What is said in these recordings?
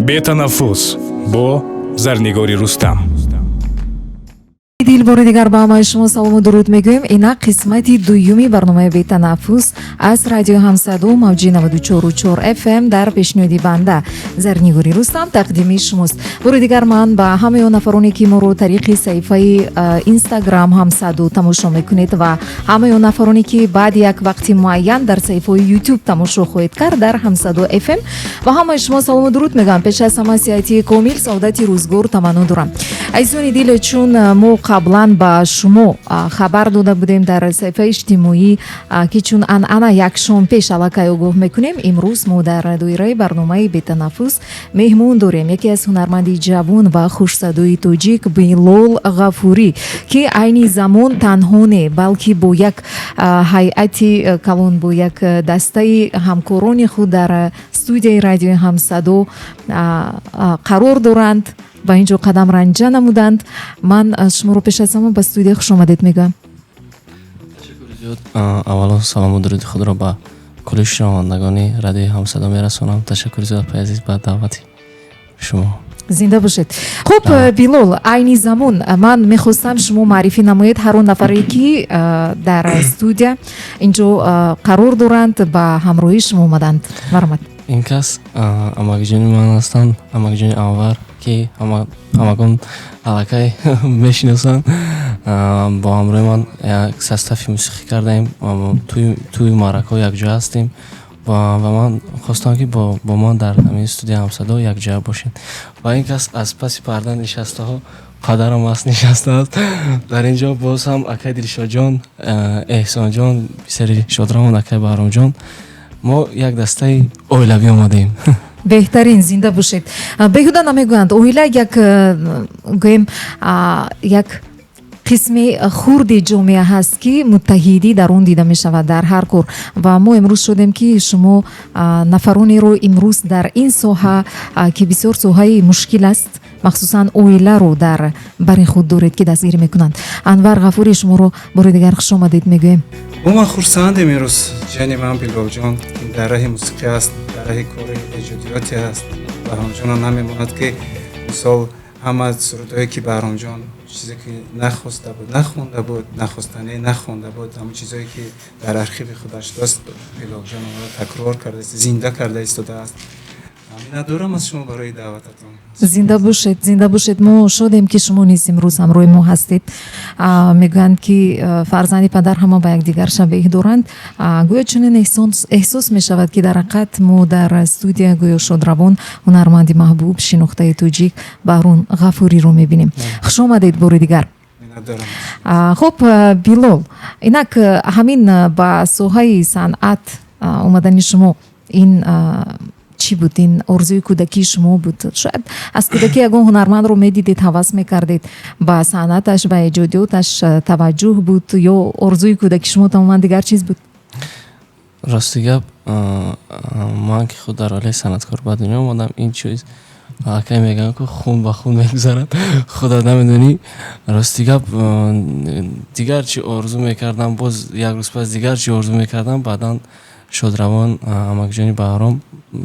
Бетанаффус бо Зарнигори Рустам. Дил, бори дигар ба ҳамаи шумо салому дуруд мегӯем. Инак, қисмати дуюми барномаи «Бетанаффус» аз Радиои Ҳамсадо, мавҷи 94,4 FM, дар пешниҳоди банда Зарнигори Рустам тақдими шумост. Бори дигар ман ба ҳамаи он нафароне, ки моро тариқи саҳифаи Инстаграм Ҳамсадо тамошо мекунед, ва ҳамаи он нафароне, ки баъди як вақти муайян дар саҳифаҳои Ютуб тамошо хоҳед кард дар Ҳамсадо FM, ба ҳамаи шумо салому дуруд мегӯям. Пеш аз ҳама сиҳатии комил, саодати рӯзгор таманно дорам. Азизони дил, чун мо қаблан ба шумо хабар дода будем дар саҳифаи иҷтимоӣ, ки чун анъана як шом пеш аллакай огоҳ мекунем, имрӯз мо дар доираи барномаи «Бетанаффус» меҳмон дорем яке аз ҳунарманди ҷавон ва хушсадои тоҷик, Билол Ғафурӣ, ки айни замон танҳо не, балки бо як ҳайати калон, бо як дастаи ҳамкорони худ дар студияи Радиои Ҳамсадо қарор доранд, ба ин ҷо қадам ранҷа намуданд. Ман шуморо пеш аз ҳама ба студия хушомадед мегӯям. Ташаккури зиёд. Аввало салому дуруди худро ба кулли шунавандагони Радиои Ҳамсадо мерасонам. Ташаккури зиёд, апаи азиз, ба даъвати шумо. Зинда бошед. Хуб, Билол, айни замон ман мехостам шумо муаррифӣ намоед ҳар он нафаре, ки дар студия инҷо қарор доранд, ба ҳамроҳии шумо омаданд. Марҳамат. Ин кас амакиҷони ман ҳастанд, амакиҷони Анвар, ки ҳамагон аллакай мешиносанд. Бо ҳамроҳи ман як состави мусиқӣ кардаем, тӯи маъракаҳо якҷоя ҳастем ва ман хостам, ки бо ман дар ҳамин студияи Ҳамсадо якҷоя бошем. Ва ин кас аз паси парда нишастаҳо падарам аст, нишастааст дар ин ҷо. Боз ҳам акай Дилшодҷон, Эҳсонҷон, писари шодравон акай Баҳромҷон. Мо як дастаи оилавӣ омадаем. Беҳтарин, зинда бошед. Беҳуда намегӯянд, оила як, гӯем, як қисми хурди ҷомеа ҳаст, ки муттаҳидӣ дар он дида мешавад дар ҳар кор. Ва мо имрӯз шудем, ки шумо нафаронеро имрӯз дар ин соҳа, ки бисёр соҳаи мушкил аст, махсусан оиларо дар бари худ доред, ки дастгирӣ мекунанд. Анвар Ғафури, шуморо бори дигар хушомадед мегӯем. Ман хурсандем, имрӯз ҷияни ман Билолҷон дар раҳи мусиқӣ аст, дар раҳи кори эҷодиёте аст. Баҳромҷонам намемонад, ки мисол ҳама сурудҳое, ки Баҳромҷон чизе ки нахоста буд, нахонда буд, нахостане нахонда буд, ҳамон чизое ки дар архиви худаш дошт, Билолҷон онро такрор карда, зинда карда истодааст. Миннатдорам аз шумо барои даъвататон. Зинда бошед, зинда бошед. Мо шодем, ки шумо низ имрӯз ҳамроҳи мо ҳастед. Мегӯянд, ки фарзанди падар ҳама ба якдигар шабеҳ доранд. Гӯё чунин эҳсос мешавад, ки дар ҳақиқат мо дар студия гӯё шодравон ҳунарманди маҳбуб, шинохтаи тоҷик Баҳром Ғафуриро мебинем. Хуш омадед бори дигар. Хуб, Билол, инак ҳамин ба соҳаи санъат омадани шумо ин чӣ буд? Ин орзуи кӯдакии шумо буд? Шояд аз кӯдакӣ ягон ҳунармандро медидед, ҳавас мекардед ба санъаташ, ба эҷодиёташ, таваҷҷӯҳ буд, ё орзуи кӯдаки шумо тамоман дигар чиз буд? Рости гап, ман ки худ дар оилаи санъаткор ба дунё омадам, ин чиз аллакай мегӯям, ки хун ба хун мегузарад, худат намедонӣ. Рости гап, дигар чӣ орзу мекардам, боз як рӯз пас дигар чӣ орзу мекардам. Баъдан шодравон амакҷони Баҳром,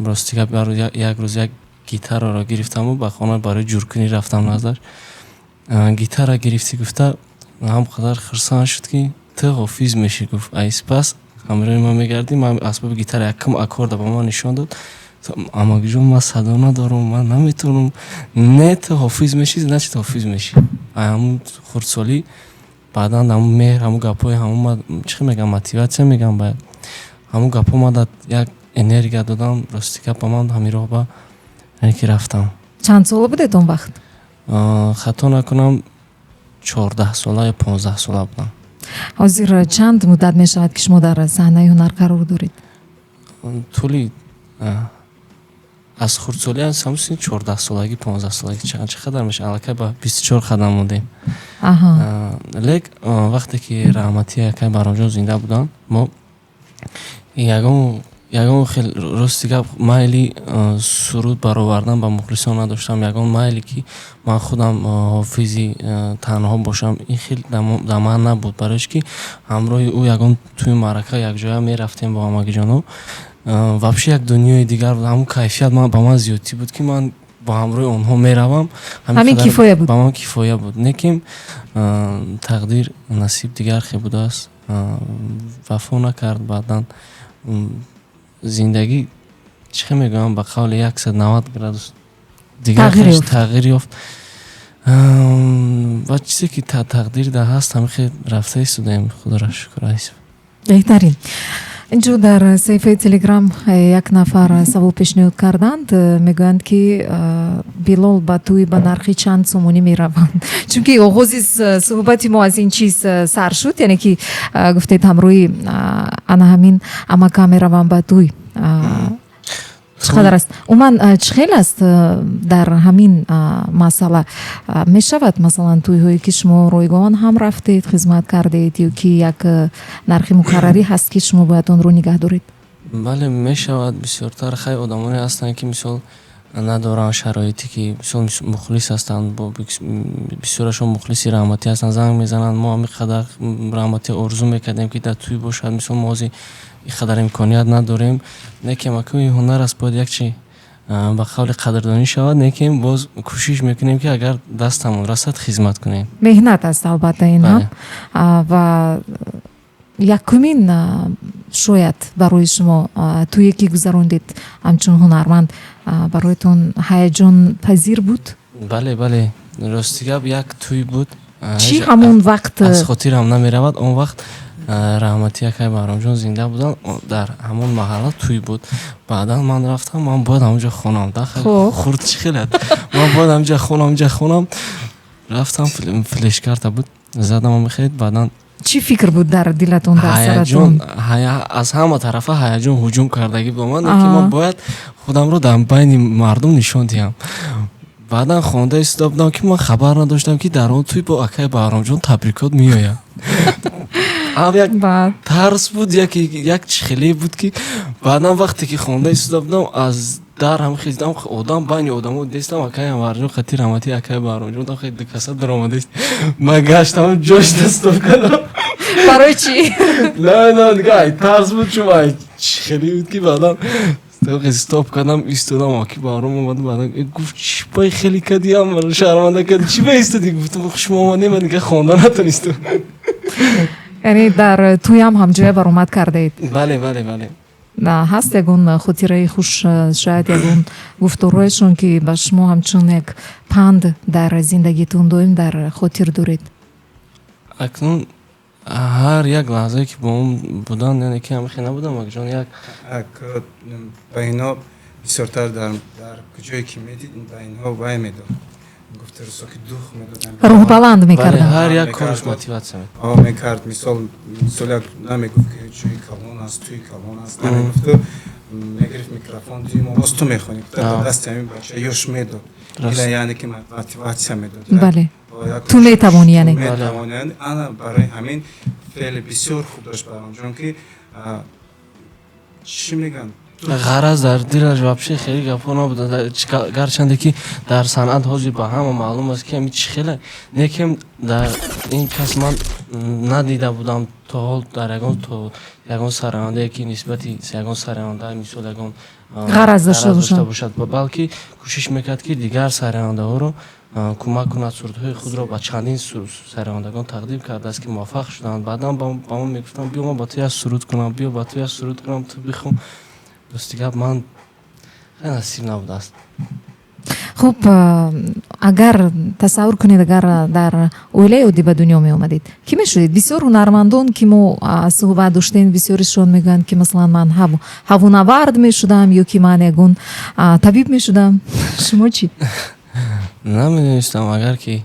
рости гап, як рӯз як гитараро гирифтаму ба хона барои ҷуркунӣ рафтам наздаш. Гитара гирифтӣ гуфта, ҳам қадар хурсанд шуд, ки ту ҳофиз мешӣ, гуфт. Айс пас ҳамроҳи ман мегардӣ. Ман асбоби гитара, якум аккорда ба ман нишон дод. Амакҷон, ман садо надорам, ман наметавонам. Не, ту ҳофиз мешӣ, значит ҳофиз мешӣ. Ҳамун хурдсолӣ, баъдан ҳамун меҳр, ҳамун гапҳои ҳамун, чӣ мегӯям, мотиватсия мегӯям, ба ҳамун гапҳо ман як энергия додам. Рости гап, ба ман ҳамин роҳ ба яъне ки рафтам. Чанд сола будед он вақт? Хато накунам, 14 сола ё 15 сола будам. Ҳозир чанд муддат мешавад, ки шумо дар саҳнаи ҳунар қарор доред? Тӯли аз хурдсолӣ, аз ҳамун синни 14 солагӣ, 15 солагӣ, чӣ қадар мешавад, аллакай ба 24 қадам мондем. Лек вақте ки раҳматии акай Баҳромҷон зинда буданд, мо ягон хел, рости гап, майли суруд баровардан ба мухлисон надоштам. Ягон майле, ки ман худам ҳофизи танҳо бошам, ин хел дар ман набуд, барои ки ҳамроҳи ӯ ягон тӯи маърака якҷоя мерафтем бо амакиҷоно. Вообще як дунёи дигар буд. Ҳамун кайфият ба ман зиёдтӣ буд, ки ман бо ҳамроҳи онҳо меравам. Ҳамин кифоя буд. Ба ман кифоя буд. Лекин тақдир, насиб дигар хел будааст, вафо накард. Баъдан зиндагӣ, чӣ хел мегӯям, ба қавли 190 градус дигар тағйир ёфт. Ва чизе ки тақдир дар ҳаст, ҳамин хел рафта истодаем, худоро шукр аст. Беҳтарин. Инҷо дар саҳифаи Телеграм як нафар савол пешниҳод карданд, мегӯянд, ки Билол ба тӯй ба нархи чанд сомонӣ мераванд, чунки оғози суҳбати мо аз ин чиз сар шуд, яъне ки гуфтед, ҳамроҳи ана ҳамин амака меравам ба тӯй. Чӣ қадар аст умуман, чӣ хел аст дар ҳамин масъала? Мешавад, масалан, тӯйҳое ки шумо ройгон ҳам рафтед, хизмат кардед, ё ки як нархи муқаррарӣ ҳаст, ки шумо бояд онро нигаҳ доред? Бале, мешавад. Бисёртар хай одамоне ҳастанд, ки мисол надоранд шароите, ки мисол мухлис ҳастанд, бисёрашон мухлиси раҳматӣ ҳастанд, занг мезананд: «Мо ҳамин қадар раҳматӣ орзу мекардем, ки дар тӯй бошад, мисол мо ҳозир ин қадар имконият надорем». Лекин акӯи ҳунар аст, бояд як чи ба қавли қадрдонӣ шавад. Лекин боз кӯшиш мекунем, ки агар дастамон расад, хизмат кунем. Меҳнат аст, албатта, ин ҳам. Ва якумин шояд барои шумо тӯе ки гузарондед ҳамчун ҳунарманд, бароятон ҳаяҷонпазир буд? Бале, рости гап, як тӯй буд. Чӣ ҳамон вақт? Аз хотирам намеравад. Он вақт раҳматӣ акай Баҳромҷон зинда буданд. Дар ҳамон маҳалла тӯй буд. Баъдан ман рафтам, ман бояд ҳамонҷо хонам. Хурд чӣ хелат, ман бояд ҳамҷа хонам, ҷа хонам. Рафтам, флешкарта буд, задам мехед, баъдан Чӣ фикр буд дар дилатон, дар саратон? Аз ҳама тарафа ҳаяҷон ҳуҷум кардагӣ ба ман, ки ман бояд худамро дар байни мардум нишон диҳам. Баъдан хонда истода будам, ки ман хабар надоштам, ки дар он тӯй бо акай Баҳромҷон табрикот меояд. Ҳам як тарс буд, як чихеле буд, ки баъдан вақте ки хонда истода будам, аз дар ҳам хиздам, одам байни одамо дестам, акай Анварҷон қати раҳмати акай Баҳромҷон хеле дукаса даромадест. Ман гаштам, ҷош дастов кардам. Барои чӣ? На, на, дига ай тарс буд, чун ай чихеле буд, ки баъдан стоп кардам, истодам. Аки Баҳром омад, баъдан гуфт: «Чӣ бай хеле кадиам, шарманда кади, чӣ ба истоди?» Гуфтам: «Шумо омадем, ман дига хонда натонистам». Яъне дар тӯям ҳамҷоя баромад кардаед? Бале. Ҳаст ягон хотираи хуш, шояд ягон гуфторҳояшон, ки ба шумо ҳамчун як панд дар зиндагитон доим дар хотир доред? Акнун ҳар як лаҳзае, ки бо он будан, яъне ки ҳамихе набудам, акҷон, як Ба инҳо бисёртар дар куҷое ки медид, ба инҳо вай медод, гуфта ки дух медодам. Рӯҳбаланд мекардам. Ҳар як кораш мотиватсия. Мекард. Мисол, як намегуфт, ки ҷои калон аст, тӯи калон аст, намегуфту мегирифт микрофон: «Дуюм овоз ту мехонӣ», дасти ҳамин бача ёш медод, ина яъне ки мотиватсия медод. Бале, ту метавонӣ, яъне. Метавонӣ. Ана барои ҳамин феъли бисёр хуб дошт Баҳромҷон, ки чӣ мегӯянд. Ғараз дар дилаш вообще хеле гапҳо набуд. Гарчанде ки дар санъат ҳозир ба ҳама маълум аст, ки ҳами чӣ хеле некем, дар ин кас ман надида будам то ҳол дар ягон то ягон сарояндае, ки нисбати ягон сароянда, мисол, ягон ғараз дошта дошта бошад, балки кӯшиш мекард, ки дигар сарояндаҳоро кӯмак кунад. Сурудҳои худро ба чандин сарояндагон тақдим кардааст, ки муваффақ шуданд. Баъдан ба ман мегуфтанд: «Биё, ман ба ту як суруд кунам, биё, ба ту як суруд кунам, ту бихон». Рости гап, ман хеле насиб набудааст. Хуб, агар тасаввур кунед, агар дар оилаи оддӣ ба дунё меомадед, кӣ мешудед? Бисёр ҳунармандон, ки мо суҳбат доштем, бисёришон мегӯянд, ки масалан ман ҳавонавард мешудам ё ки ман ягон табиб мешудам. Шумо чӣ? Намедонистам, агар ки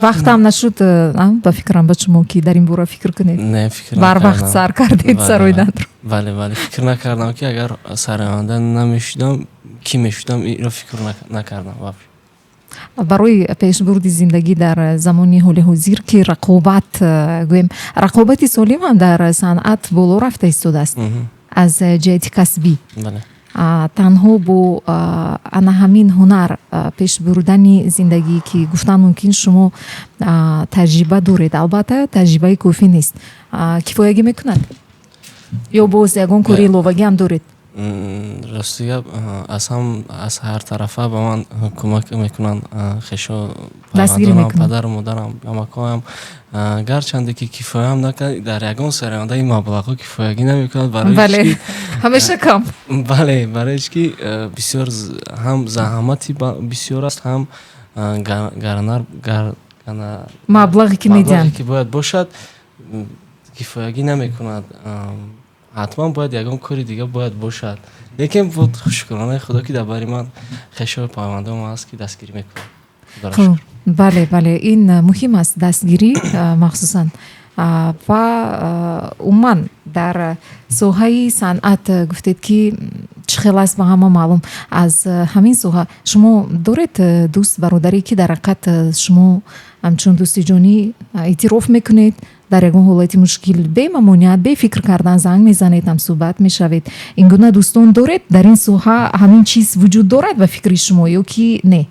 Вақтам нашуд, ба фикрам, ба шумо, ки дар ин бора фикр кунед. Не, фикр. Барвақт сар кардед сароиданро. Бале, фикр накардам, ки агар сароянда намешудам, кӣ мешудам, инро фикр накардам вообще. Барои пешбурди зиндагӣ дар замони ҳоли ҳозир, ки рақобат, гӯем, рақобати солим ҳам дар санъат боло рафта истодааст аз ҷиҳати касбӣ, танҳо бо ана ҳамин ҳунар пеш бурдани зиндагӣ, ки гуфтан мумкин, шумо таҷриба доред, албатта таҷрибаи кофӣ нест, кифоягӣ мекунад ё боз ягон кори иловагӣ ҳам доред? Рости гап, аз ҳам аз ҳар тарафа ба ман кӯмак мекунанд хешо, пайвандонам, падару модарам, амакоям. Гарчанде ки кифояам накард, дар ягон сарояндаи маблағҳо кифоягӣ намекунад. Бале, ҳамеша кам. Бале, барои чи ки бисёр ҳам заҳмати бисёр аст, ҳам гаранар маблағе ки медиҳанд, ки бояд бошад, кифоягӣ намекунад. Ҳатман бояд ягон кори дига бояд бошад. Лекин буд, шукронаи Худо, ки дар бари ман хешои пайвандом ҳаст, ки дастгирӣ мекунад. Бале, бале, ин муҳим аст, дастгирӣ махсусан. Ва умуман дар соҳаи санъат гуфтед, ки чӣ хел аст, ба ҳама маълум. Аз ҳамин соҳа шумо доред дӯст, бародаре, ки дар ҳақиқат шумо ҳамчун дӯсти ҷонӣ эътироф мекунед, дар ягон ҳолати мушкил бемамониат, бефикр кардан занг мезанед, ҳамсӯҳбат мешавед? Ин гуна дӯстон доред? Дар ин соҳа ҳамин чиз вуҷуд дорад ба фикри шумо ё ки не?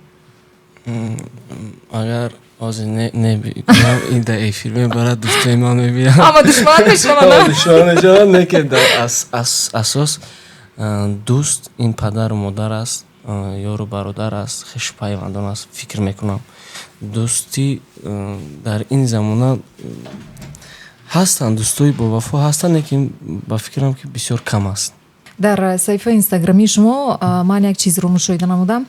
Агар ҳозир не бигӯям, ин дар эфир мебарад, дӯстои ман мебинанд. Ҳама душман мешаванд. Душман мешаванд. Лекин дар асос дӯст ин падару модар аст, ёру бародар аст, хешу пайвандон аст, фикр мекунам. Дӯстӣ дар ин замона ҳастанд, дӯстои бовафо ҳастанд, лекин ба фикрам, ки бисёр кам аст. Дар саҳифаи инстаграмии шумо ман як чизро мушоҳида намудам: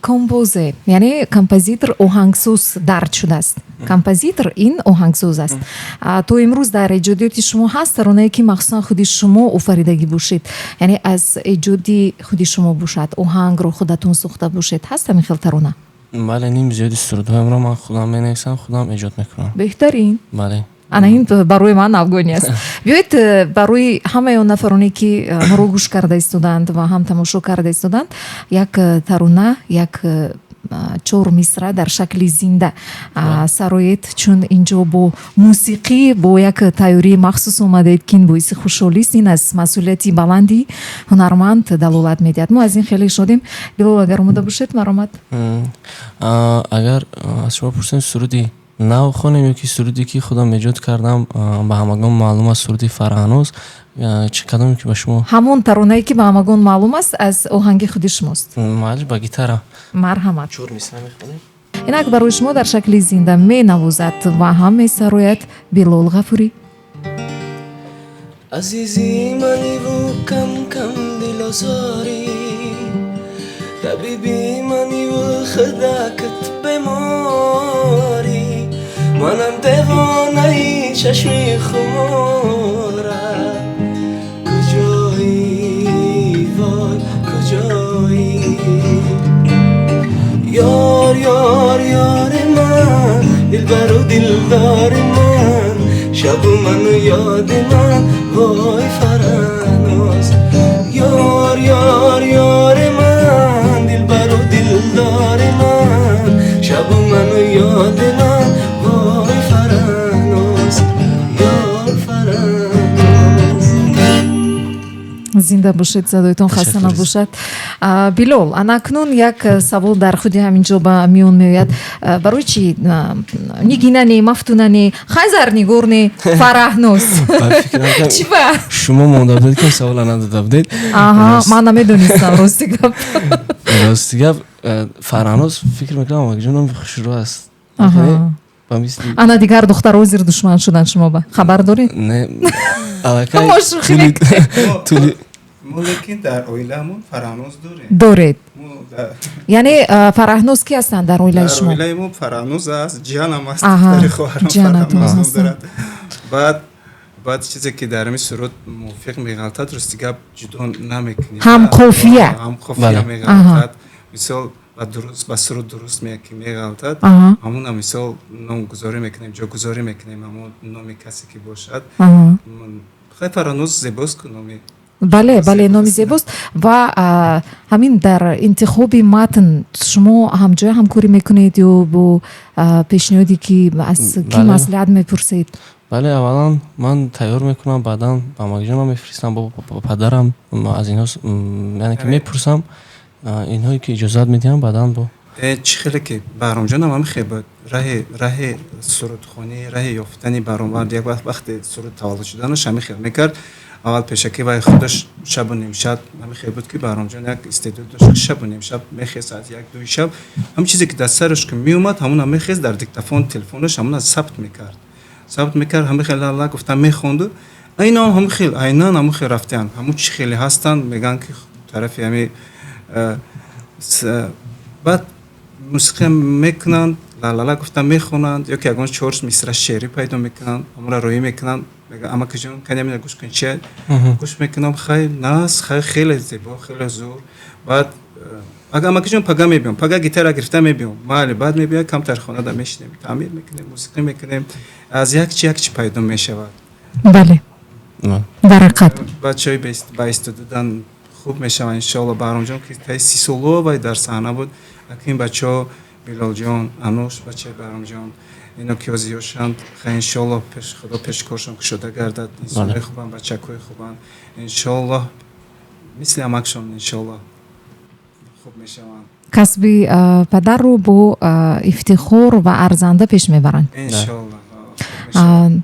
композе, яъне композитор, оҳангсоз дарҷ шудааст. Композитор ин оҳангсоз аст. То имрӯз дар эҷодиёти шумо ҳаст таронае, ки махсусан худи шумо офаридагӣ бошед, яъне аз эҷоди худи шумо бошад, оҳангро худатон сохта бошед? Ҳаст ҳамин хел тарона? Бале, ним зиёди сурудҳоямро ман худам менависам, худам эҷод мекунам. Беҳтарин. Бале. Ана ин барои ман навгонӣ аст. Биёед, барои ҳамаи он нафароне, ки моро гӯш карда истоданд ва ҳам тамошо карда истоданд, як тарона, як чор мисра дар шакли зинда сароед, чун инҷо бо мусиқӣ, бо як тайёрии махсус омадед, ки ин боиси хушҳолист. Ин аз масъулияти баланди ҳунарманд далолат медиҳад. Мо аз ин хеле шодем. Билол, агар омода бошед, маромад. Агар аз шумо пурсем, суруди нав хонем ё ки суруде, ки худам эҷод кардам, ба ҳамагон маълум аст, суруди Фарҳануз, чӣ кадоме ки ба шумо? Ҳамон таронае, ки ба ҳамагон маълум аст, аз оҳанги худи шумост. Майли, ба гитара. Марҳамат. Чор мисра мехонем. Инак барои шумо дар шакли зинда менавозад ва ҳам месарояд Билол Ғафурӣ. Азизи маниву кам кам дилозорӣ, табиби маниву худакат беморӣ, манам девонаи чашми хумора, куҷоӣ, вой, куҷоӣ? Ёр, ёр, ёри ман, дилбару дилдори ман, шабу ману ёди ман, вой, Фарҳноз. Ёр, ёр, ёри ман, дилбару дилдори ман, шабу ману ёди ман, вой, Фарҳноз, ёр, Фарҳноз. Зинда бошед, садоятон хаста набошад. Билол, анакнун як савол дар худи ҳамин ҷо ба миён меояд: барои чи Нигина не, Мафтуна не, Хайзарнигор не, Фараҳноз? Чи ба? Шумо монда будед, ки савола надода будед. Аҳа, ман намедонистам, рости гап. Рости гап, Фарҳноз, фикр мекунам, омакҷон, номи хушрӯ аст. Ана дигар духтаро зир душман шуданд шумо ба, хабар доред? Не, аллакай. Мо шӯхӣ мекунем. Мо лекин дар оиламон Фарҳноз дорем. Доред? Яъне Фарҳноз ки ҳастанд дар оилаи шумо? Дар оилаи мо Фарҳноз аст, ҷиянам аст, духтари хоҳарам Фарҳноз ном дорад. Баъд чизе, ки дар ҳамин суруд мувофиқ меғалтад, рости гап, ҷудо намекунем. Ҳамқофия. Ҳамқофия меғалтад, мисол, ба дуруст ба суруд дуруст ки меғалтад, ҳамона, мисол, номгузорӣ мекунем, ҷогузорӣ мекунем, ҳамон номи касе ки бошад. Хай, Фарҳноз зебост ку номи. Бале, номи зебост. Ва ҳамин дар интихоби матн шумо ҳамҷоя ҳамкорӣ мекунед ё бо пешниҳоде, ки аз кӣ маслиҳат мепурсед? Бале, аввалан ман тайёр мекунам, баъдан ба амакҷонам мефиристам, бо падарам, аз инҳо, яъне ки мепурсам, инҳое ки иҷозат медиҳам, баъдан бо Чӣ хеле ки Баҳромҷонам ҳам хел буд, раҳи сурудхонӣ, раҳи ёфтани баромад, як вақт, вақте суруд таваллуд шуданаш, ҳамин хел мекард. Аввал пешакӣ вай худаш шабу нимшаб ҳамин хел буд, ки Баҳромҷон як истеъдод дошт, ки шабу нимшаб мехест, соати 1-2 шаб ҳамин чизе ки дар сараш ки меомад, ҳамуна мехест, дар диктофон телефонаш ҳамуна сабт мекард, ҳамин хел ла гуфта мехонду. Айнан ҳамин хел, айнан ҳамин хел рафтиан, ҳамун чи хеле ҳастанд, мегӯянд ки тарафи ҳами баъд мусиқия мекунанд, лалала гуфта мехонанд ё ки ягон чор мисра шеърӣ пайдо мекунанд, ҳамонро роӣ мекунанд. Мегӯянд: «Амакиҷон, кани ҳамина гӯш кун, чия?» Гӯш мекунам, хай нас, хай хеле зебо, хеле зур. Баъд ага: «Амакиҷон, пага мебиём, пага гитара гирифта мебиём». Майли, баъд мебиёд, камтар хонада мешинем, таъмир мекунем, мусиқӣ мекунем, аз як чи як чи пайдо мешавад. Бале, дар ҳақиқат. Бачаҳои ба истеъдодан хуб мешаванд, иншоалло. Баҳромҷон ки таи 30 соло вай дар саҳна буд, акин бачаҳо, Билолҷон, Ануш, бачаи Баҳромҷон, ино ки ҳозир ёшанд, хай, иншоалло, пеш худо пеши коршон кушода гардад. Инсонои хубанд, бачакҳои хубанд, иншоалло, мисли амакшон, иншоалло, хуб мешаванд. Касби падарро бо ифтихор ва арзанда пеш мебаранд. Иншоалло, хуб мешаванд.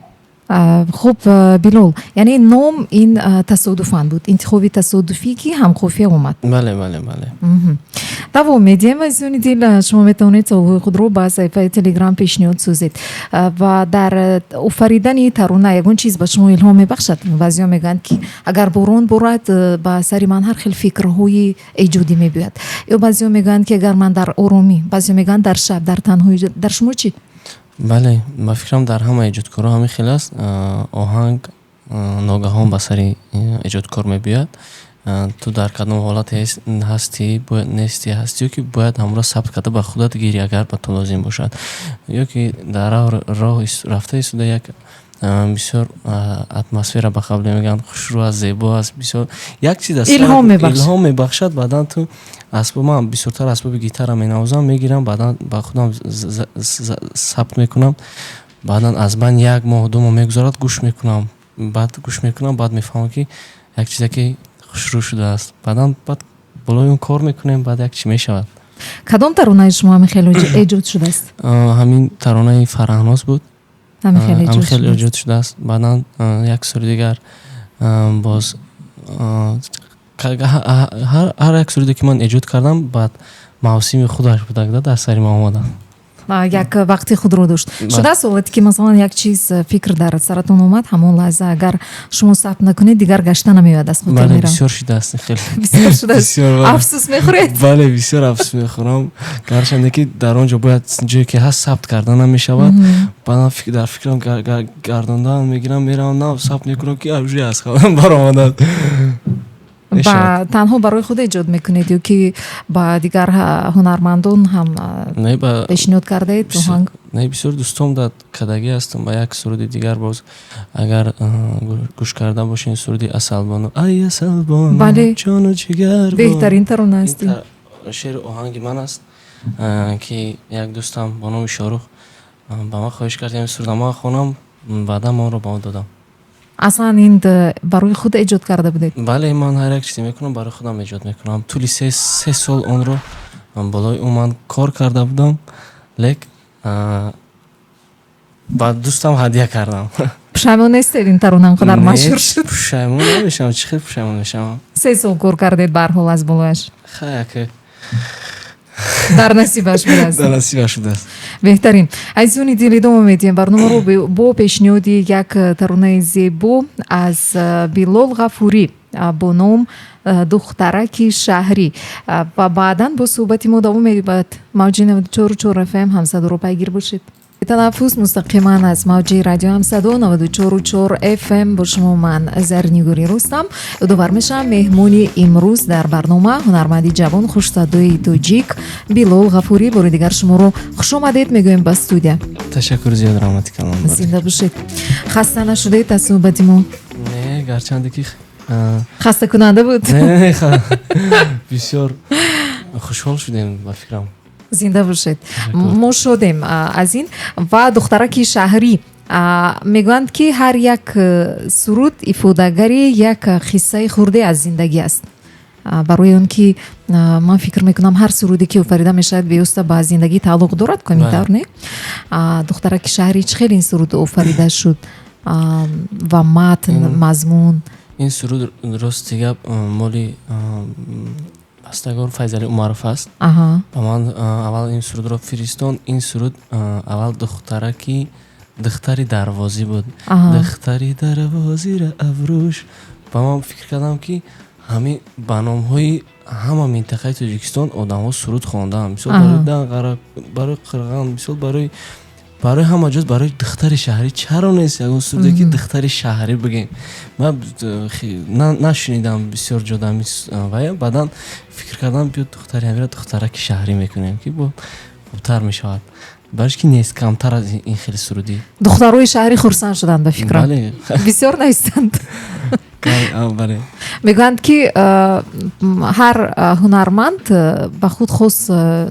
Хуб, Билол, яъне ном ин тасодуфан буд, интихоби тасодуфӣ, ки ҳамқофия омад. Бале. Давом медиҳем. Азизони дил, шумо метавонед саволҳои худро ба саҳифаи Телеграм пешниҳод созед. Ва дар офаридани тарона ягон чиз ба шумо илҳом мебахшад? Баъзеҳо мегӯянд, ки агар борон борад, ба сари ман ҳар хел фикрҳои эҷодӣ мебиёяд, ё баъзеҳо мегӯянд, ки агар ман дар оромӣ, баъзеҳо мегӯянд, дар шаб, дар танҳоӣ. Дар шумо чӣ? Бале, ба фикрам, дар ҳама эҷодкорҳо ҳамин хел аст. Оҳанг ногаҳон ба сари эҷодкор мебиёяд. Ту дар кадом ҳолате ҳастӣ, бояд нестӣ, ҳастиё ки бояд ҳамонро сабт карда ба худат гирӣ, агар ба ту лозим бошад, ё ки дар роҳ рафта истода як бисёр атмосфера, ба қавле мегӯянд, хушрӯ аст, зебо аст, бисёр як чиз аст. Илҳом мебахшад. Илҳом мебахшад. Баъдан ту асбоб, ман бисёртар асбоби гитара менавозам, мегирам, баъдан ба худам сабт мекунам. Баъдан аз байн як моҳ, 2 моҳ мегузарад, гӯш мекунам, баъд гӯш мекунам, баъд мефаҳмам, ки як чизе ки хушрӯ шудааст. Баъдан баъд болои он кор мекунем, баъд як чӣ мешавад. Кадом таронаи шумо ҳамин хел эҷод шудааст? Ҳамин таронаи Фараҳноз буд. Ҳамин хел ҳамин эҷод хел шудааст. Эҷод шудааст. Баъдан як сури дигар боз ҳар як суруде ки ман эҷод кардам, баъд мавсими худаш буда, дар сари ман омада. Як вақти худро дошт. Шудааст ҳолате, ки масалан як чиз, фикр дар саратон омад, ҳамон лаҳза агар шумо сабт накунед, дигар гашта намеояд, аз хотир Бале. меравад? Бисёр шудааст хеле. Бисёр шудааст? Бисёр, бале. Афсӯс мехӯред? Бале, бисёр афсӯс мехӯрам, гарчанде ки дар он ҷо бояд, ҷое ки ҳаст, сабт карда намешавад. Баъдан дар фикрам гардондан мегирам, меравам, нав сабт мекунам, ки уже аз хабарам баромадааст. Ба танҳо барои худ эҷод мекунед ё ки ба дигар ҳунармандон ҳам Не, ба пешниҳод кардаед оҳанг? Не, бисёр дӯстом дар кадагӣ ҳастам. Ба як суруди дигар боз, агар гӯш карда бошед, суруди «Асалбону», ай асалбону, Бале. ҷону ҷигар. Беҳтарин тарона аст. Ин шеъри оҳанги ман аст, ки як дӯстам бо номи Шорух ба ман хоҳиш кард, ҳамин суруда ман хонам, баъдан ман онро ба ӯ додам. Аслан ин барои худ эҷод карда будед? Бале, ман ҳар як чизе мекунам, барои худам эҷод мекунам. Тӯли 3 сол онро болои ӯ ман кор карда будам, лек ба дӯстам ҳадя кардам. Пушаймон нестед, ин тарона инқадар Не, машҳур шуд? Пушаймон намешавам, чӣ хел пушаймон мешавам? 3 сол кор кардед барҳол аз болояш. Хай, ака. Дар насибаш будааст. Дар насибаш шудааст. Беҳтарин. Азизони дил, идома медиҳем барномаро бо пешниҳоди як таронаи зебо аз Билол Ғафурӣ бо ном «Духтараки шаҳрӣ», ва баъдан бо суҳбати мо давом меёбад. Мавҷи 94,4 ФМ «Ҳамсадоро» пайгир бошед. Танаффус мустақиман аз мавҷи радио «Ҳамсадо», 94,4 ФМ. Бо шумо ман, Зарнигори Рустам. Ёдовар мешавам, меҳмони имрӯз дар барнома ҳунарманди ҷавон, хушсадои тоҷик Билол Ғафурӣ. Бори дигар шуморо хушомадед мегӯем ба студия. Ташаккур зиёд, раҳмати калон. Зинда бошед. Хаста нашудед аз суҳбати мо? Не, гарчанде ки хастакунанда буд. Не, бисёр хушҳол шудем, ба фикрам. Зинда бошед, мо шодем аз ин. Ва «Духтараки шаҳрӣ», мегӯянд, ки ҳар як суруд ифодагари як қиссаи хурде аз зиндагӣ аст. Барои он ки ман фикр мекунам, ҳар суруде ки офарида мешавад, беоста ба зиндагӣ тааллуқ дорад, комитар не? «Духтараки шаҳрӣ», чӣ хел ин суруд офарида шуд ва матн, мазмун? Ин суруд, рости гап, моли бастагор Файзали Умаров аст. Ба ман аввал ин сурудро фиристонд. Ин суруд аввал духтараки духтари дарвозӣ буд. Духтари дарвозира аврӯш. Ба ман фикр кардам, ки ҳамин ба номҳои ҳама минтақаи Тоҷикистон одамҳо суруд хондаанд, мисол, барои Данғара, барои Қирған, мисол, барои ҳама ҷоз, барои духтари шаҳрӣ чаро нест ягон суруде, ки духтари шаҳрӣ бигем? Ман нашунидам бисёр ҷода. Ва баъдан фикр кардам, биё, духтари ҳамира духтараки шаҳрӣ мекунем, ки бо хубтар мешавад, барош ки нест камтар аз ин хели сурудӣ. Духтарои шаҳрӣ хурсанд шуданд, ба фикрам, бисёр наистанд. Мегӯянд, ки ҳар ҳунарманд ба худ хос,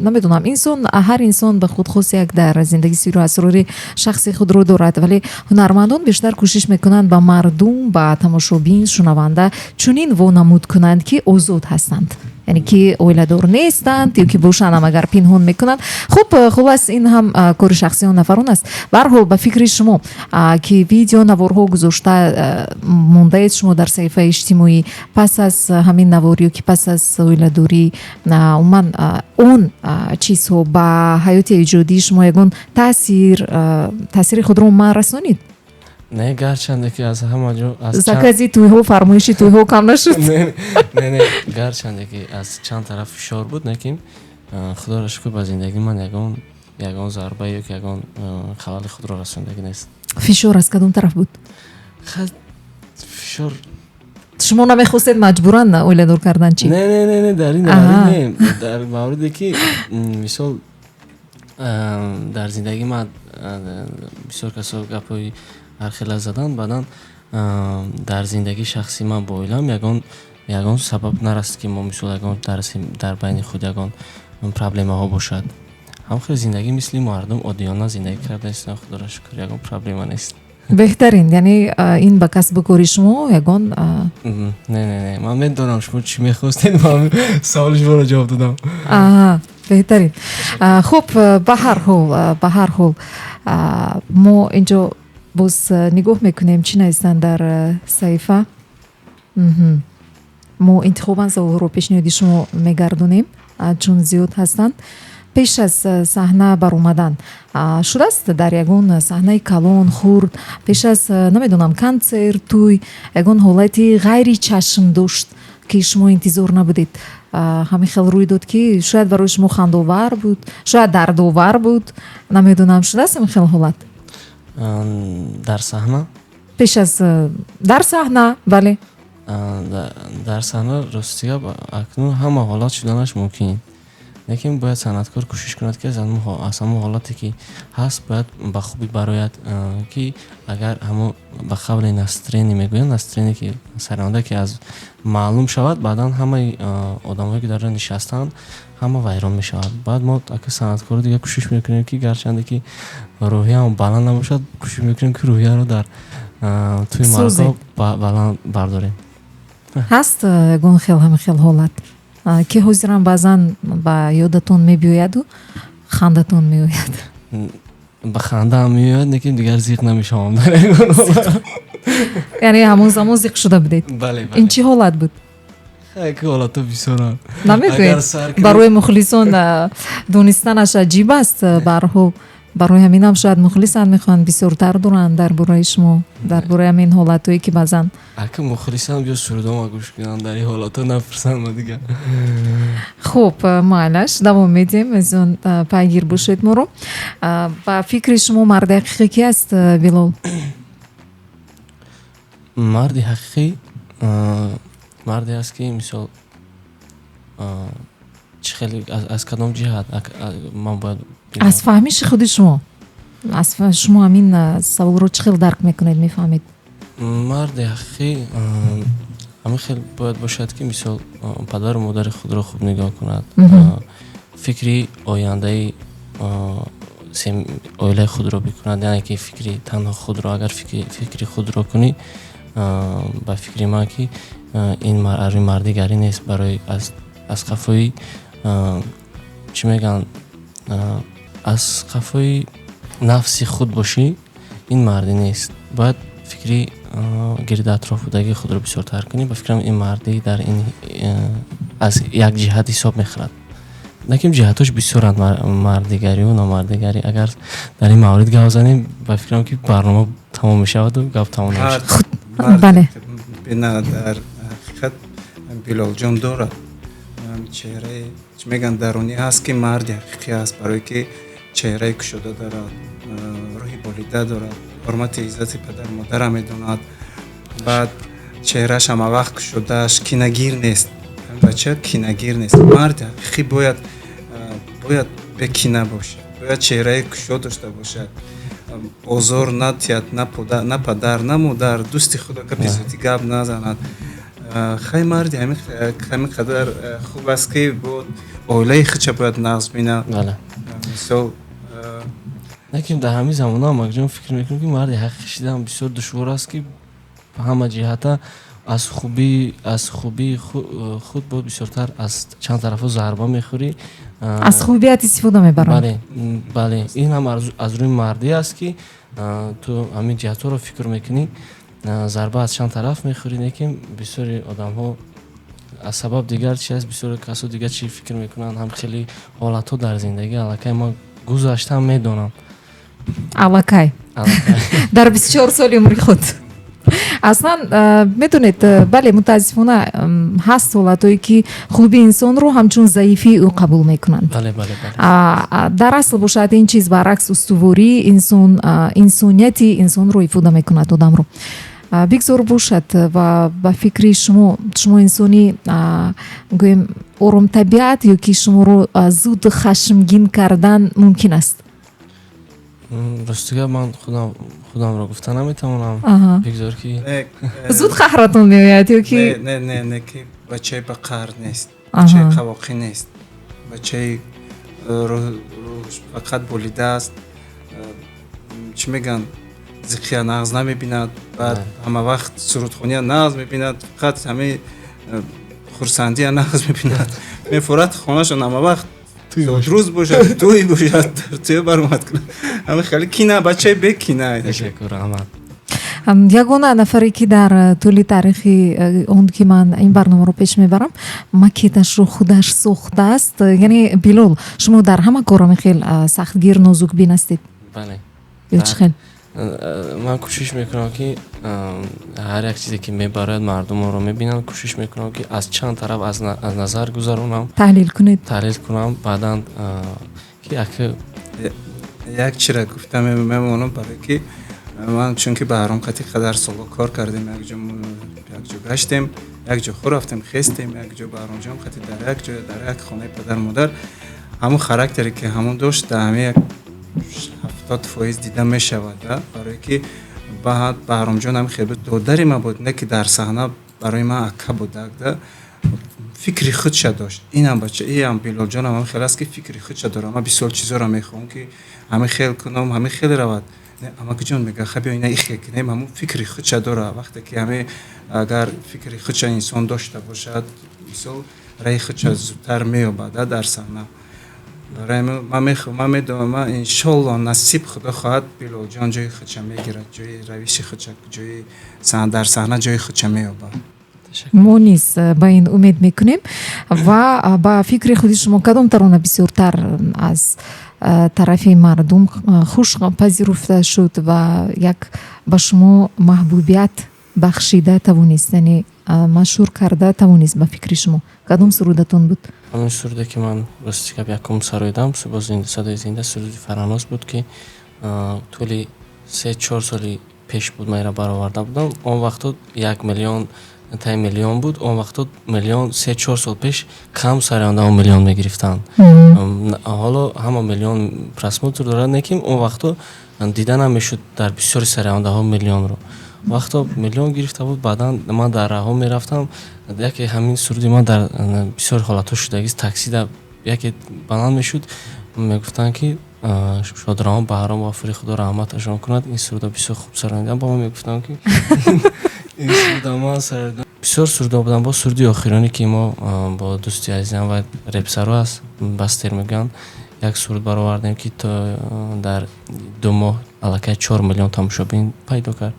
намедонам, инсон, ҳар инсон ба худ хос як дар зиндагӣ сирру асрори шахси худро дорад, вале ҳунармандон бештар кӯшиш мекунанд ба мардум, ба тамошобин, шунаванда чунин вонамуд кунанд, ки озод ҳастанд, яъне ки оиладор нестанд ё ки бошанд ҳам агар пинҳон мекунанд. Хуб, хулас, ин ҳам кори шахсии он нафарон аст. Баҳарҳол, ба фикри шумо, ки видео наворҳо гузошта мондаед шумо дар саҳифаи иҷтимоӣ, пас аз ҳамин навор ё ки пас аз оиладорӣ, умуман он чизҳо ба ҳаёти эҷодии шумо ягон таъсири худро умуман расонид? Не, гарчанде ки аз ҳама ҷо Закази тӯйҳо, фармоиши тӯйҳо кам нашуд? Не, не, гарчанде ки аз чанд тараф фишор буд, лекин, худоро шукр, ба зиндагии ман ягон зарба ё ки ягон халали худро расондагӣ нест. Фишор аз кадом тараф буд? Фишор. Шумо намехостед, маҷбуран оиладор кардан, чӣ? Не, не, не, не, дар ин не, дар мавриде ки, мисол, дар зиндагии ман бисёр касо гапҳои ҳархела задан. Баъдан дар зиндагии шахсии ман бо оилам ягон сабаб нараст, ки мо, мисол, ягон дар байни худ ягон проблемаҳо бошад. Ҳам хел зиндагӣ мисли мардум оддиёна зиндагӣ карда истам, худоро шукр, ягон проблема нест. Беҳтарин. Яъне ин ба касбу кори шумо ягон Не, не, не, ман медонам, шумо чӣ мехостед, ман саволи шуморо ҷавоб додам. Аҳа, беҳтарин. Хуб, ба ҳар ҳол, мо инҷо боз нигоҳ мекунем, чӣ нависанд дар саҳифа. Мо интихобан саволҳоро пешниҳоди шумо мегардонем, чун зиёд ҳастанд. Пеш аз саҳна баромадан шудааст дар ягон саҳнаи калон, хурд, пеш аз, намедонам, консерт, тӯй, ягон ҳолати ғайри чашмдошт, ки шумо интизор набудед, ҳамин хел рӯй дод, ки шояд барои шумо хандовар буд, шояд дардовар буд, намедонам, шудааст ҳамин хел ҳолат? Дар саҳна? Пеш аз, дар саҳна, бале. Дар саҳна, рости гап, акнун ҳама ҳолат шуданаш мумкин, лекин бояд санъаткор кӯшиш кунад, ки аз ҳамон ҳолате ки ҳаст, бояд ба хубӣ барояд, ки агар ҳамон ба қавли настроение мегӯянд, настроение ки саронда ки аз маълум шавад, баъдан ҳамаи одамое ки дар ҷо нишастаанд, ҳама вайрон мешавад. Баъд мо ака санъаткоро дигар кӯшиш мекунем, ки гарчанде ки рӯҳияам баланд набошад, кӯшиш мекунем, ки рӯҳияро дар тӯи мардҳо баланд бардорем. Ҳаст ягон хел ҳамин хел ҳолат, ки ҳозирам баъзан ба ёдатон мебиёяду хандатон меояд? Ба хандаам меояд, лекин дигар зиқ намешавам. Яъне ҳамон замон зиқ шуда будед? Бале. Ин чӣ ҳолат буд? Ҳолатҳо бисёранд. Намегӯед? Барои мухлисон донистанаш аҷиб аст. Баҳарҳол, барои ҳаминам шояд мухлисан мехоҳанд бисёртар доранд дар бораи шумо, дар бораи ҳамин ҳолатҳое, ки баъзан Ака, мухлисан биё сурудома гӯш кунанд, дар ин ҳолатҳо напурсанд ма дигар. Хуб, майлаш, давом медиҳем, азизон, пайгир бошед моро. Ба фикри шумо, марди ҳақиқӣ ки аст, Билол? Марди ҳақиқӣ марде аст, ки, мисол, чӣ хеле, аз кадом ҷиҳат ман бояд? Аз фаҳмиши худи шумо, аз шумо ҳамин саволро чӣ хел дарк мекунед, мефаҳмед? Марди ҳақиқӣ ҳамин хел бояд бошад, ки, мисол, падару модари худро хуб нигоҳ кунад, фикри ояндаи оилаи худро бикунад, яъне ки фикри танҳо худро, агар фикри худро кунӣ, ба фикри ман, ки ин арӯи мардигарӣ нест. Барои аз қафои, чӣ мегӯянд, аз қафои нафси худ бошӣ, ин мардӣ нест. Бояд фикри гирди атроф будагии худро бисёртар кунӣ, ба фикрам, ин мардӣ дар ин аз як ҷиҳат ҳисоб мехӯрад. Лекин ҷиҳатҳош бисёранд, мардигарию номардигарӣ. Агар дар ин маврид гап занем, ба фикрам, ки барнома тамом мешаваду гап тамом намешавад. Бале. Дар ҳақиқат Билолҷон дорад чеҳраи, чӣ мегӯянд, дарунӣ ҳаст, ки марди ҳақиқӣ аст, барое ки чеҳраи кушода дорад, рӯҳи болида дорад, ҳурмати иззати падару модарам медонад. Баъд чеҳраш ҳамавақт кушодааш, кинагир нест, бача кинагир нест. Марди ҳақиқӣ бояд бекина бошад, бояд чеҳраи кушод дошта бошад, озор надиҳад на падар, на модар, дӯсти худо гапи зудӣ гап назанад. Хай, марди ҳамин қадар хуб аст, ки бо оилаи худша бояд нағз бинад, мисол. Лекин дар ҳамин замона, Амакҷон, фикр мекунам, ки марди ҳақиқӣ шидан бисёр душвор аст, ки ҳама ҷиҳата аз хубии худ боз бисёртар аз чанд тарафо зарба мехӯрӣ. Аз хубият истифода мебаранд. Бале, ин ҳам аз рӯи мардӣ аст, ки ту ҳамин ҷиҳатҳоро фикр мекунӣ, зарба аз чанд тараф мехӯрӣ. Лекин бисёри одамҳо аз сабаб дигар чи аст, бисёри касо дигар чӣ фикр мекунанд. Ҳам хеле ҳолатҳо дар зиндагӣ аллакай ман гузаштам, медонам. Аллакай дар 24 соли умри худ аслан медонед. Бале, мутаассифона, ҳаст ҳолатҳое, ки хуби инсонро ҳамчун заифии ӯ қабул мекунанд. Дар асл бошад, ин чиз баръакс устувории инсон, инсонияти инсонро ифода мекунад одамро. Бигзор бошад. Ва ба фикри шумо, шумо инсони, гӯем, оромтабиат ё ки шуморо зуд хашмгин кардан мумкин аст? Ростига, ман худамро гуфта наметавонам, бигзор ки Зуд қаҳратон меояд ё ки? Не, не, не, ки бачаи ба қаҳр нест, бачаи қавоқӣ нест, бачаи фақат болидааст. Чӣ мегӯянд, зиқия нағз намебинад, баъд ҳама вақт сурудхония нағз мебинад, фақат ҳамаи хурсандия нағз мебинад. Мефорад хонашон, ҳама вақт рӯз бошад, тӯй бошад, тӯй баромад кунад, ҳама хеле кина, бачаи бекина. Ташаккур, раҳмат. Ягона нафаре, ки дар тӯли таърихи он ки ман ин барномаро пеш мебарам, макеташро худаш сохтааст, яъне Билол, шумо дар ҳама кор хел сахтгир, нозукбин ҳастед? Бале. Ё чӣ хел? Ман кӯшиш мекунам, ки ҳар як чизе ки мебарояд, мардум онро мебинанд, кӯшиш мекунам, ки аз чанд тараф аз назар гузаронам. Таҳлил кунед. Таҳлил кунам, баъдан ки ака. Як чира гуфта мемонам, барое ки ман чунки Баҳром қати қадар солҳо кор кардем, якҷо гаштем, якҷо хӯр рафтем, хестем, якҷо Баҳромҷон қати дар як ҷо, дар як хонаи падару модар, ҳамон характере ки ҳамон дошт, дар ҳамин як 70% дида мешавад, барое ки баъд Баҳромҷон ҳам хеле додари ман буд, не ки дар саҳна барои ман ака будак да, фикри худша дошт. Инам бача, иам Билолҷонам ҳам хел аст, ки фикри худша дорад. Ман бисёр чизоро мехоҳам, ки ҳамин хел кунам, ҳамин хел равад. Амакиҷон мега, ха, биё ина ихе кунем. Ҳамон фикри худша дорад. Вақте ки ҳамин агар фикри худша инсон дошта бошад, мисол, раи худша зудтар меёбад дар саҳна. Барои ман медонам, ман иншолло, насиб худо хоҳад, Билолҷон ҷои худша мегирад, ҷои равиши худша, ҷои дар саҳна ҷои худша меёбад. Мо низ ба ин умед мекунем. Ва ба фикри худи шумо, кадом тарона бисёртар аз тарафи мардум хуш пазируфта шуд ва як ба шумо маҳбубият бахшида тавонист, яъне машҳур карда тавонист? Ба фикри шумо, кадом сурудатон буд? Ҳамин суруде, ки ман, рости гап, якум сароидам бо садои зинда, суруди Фараноз буд, ки тӯли 3-4 соли пеш буд, ман инро бароварда будам. Он вақтҳо 1 миллион таи миллион буд. Он вақтҳо миллион, 3-4 сол пеш кам сарояндаҳо миллион мегирифтанд. Ҳоло ҳама миллион просмотр дорад, лекин он вақтҳо дида намешуд дар бисёри сарояндаҳо миллионро. Вақто миллион гирифта буд. Баъдан ман дар раҳо мерафтам, яке ҳамин суруди ман дар бисёр ҳолатҳо шудагист, таксида яке баланд мешуд, мегуфтанд, ки шодравон Баҳром Ғафури, худо раҳматашон кунад, ин суруда бисёр хуб сарояндам. Ба ман мегуфтам, ки ин суруда ман сароядам. Бисёр сурудо будам. Бо суруди охироне, ки мо бо дӯсти азизам ва репсаро аст, Бастер мегӯянд, як суруд баровардем, ки то дар 2 моҳ аллакай 4 миллион тамошобин пайдо кард.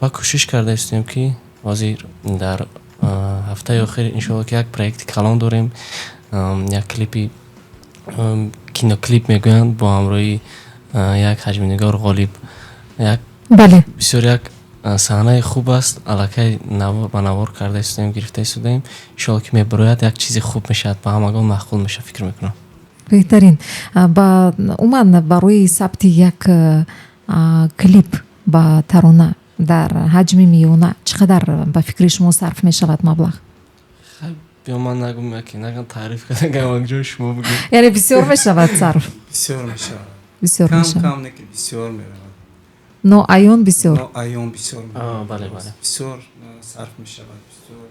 Ва кӯшиш карда истем, ки ҳозир дар ҳафтаи охир, иншоалло, ки як проекти калон дорем, як клипи, киноклип мегӯянд, бо ҳамроҳии як ҳаҷмнигор Ғолиб, як бисёр як саҳнаи хуб аст. Аллакай ба навор карда истодаем, гирифта истодаем. Иншоалло, ки мебарояд, як чизи хуб мешавад, ба ҳамагон маъқул мешавад, фикр мекунам. Беҳтарин. Ба умуман, барои сабти як клип ба тарона дар ҳаҷми миёна чӣ қадар, ба фикри шумо, сарф мешавад маблағ? Биё, ман нагум, яке нагам, таъриф кардам, ҷои шумо бигӯ. Яъне бисёр мешавад сарф? Бисёр мешавад. Бисёр кам мешавад. Кам не, ки бисёр меравад. Ноаён бисёр. Ноаён бисёр. Бале, бале. Бисёр сарф мешавад, бисёр.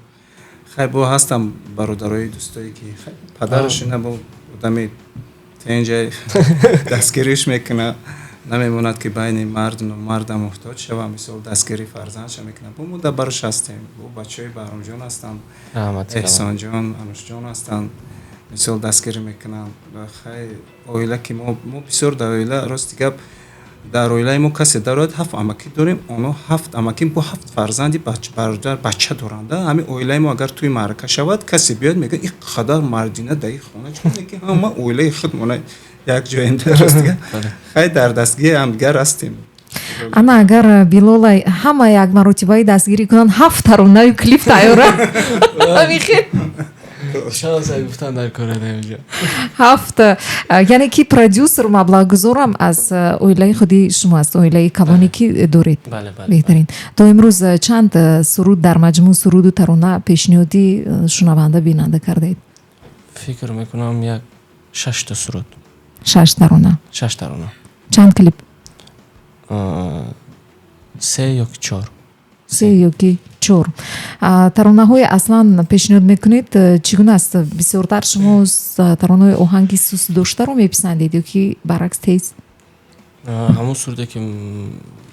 Хай, бо ҳастам бародарои, дӯстое, ки падараш ина бо одами тенҷа дастгириш мекуна, намемонад, ки байни марду номарда муҳтоҷ шава. Мисол, дастгири фарзандша мекунад. Бо мо дар барош ҳастем, бо бачаҳои Баҳромҷон ҳастанд, Эҳсонҷон, Анушҷон ҳастанд, мисол, дастгирӣ мекунанд. Хай, оила ки мо бисёр дар оила, рости гап, дар оилаи мо касе дарояд, ҳафт амакӣ дорем, оно ҳафт амакӣ бо ҳафт фарзанди бародар, бача доранд. Ҳамин оилаи мо агар тӯи маърака шавад, касе биёяд, мегӯяд: ин қадар мардина дар ин хона чӣ? Ки ҳама оилаи худмона як ҷоем. Ростига, хай, дар дастгирии ҳамдигар ҳастем. Ана, агар Билолай ҳама як маротибаи дастгирӣ кунанд, ҳафт таронаю клип тайёра. Ҳамихел. Гуфтан дар кора инҷо. Ҳафт, яъне ки продюсер, маблағгузорам аз оилаи худи шумо аст, оилаи калоне ки доред. Беҳтарин. То имрӯз чанд суруд, дар маҷмӯъ суруду тарона пешниҳоди шунаванда, бинанда кардаед? Фикр мекунам, як шашта суруд. Шаш тарона. Шаш тарона. Чанд клип? Се ё ки чор. Се ё ки чор. Таронаҳои аслан пешниҳод мекунед, чӣ гуна аст? Бисёртар шумо таронаҳои оҳанги суст доштаро меписандед ё ки баръакс, тез? Ҳамон суруде, ки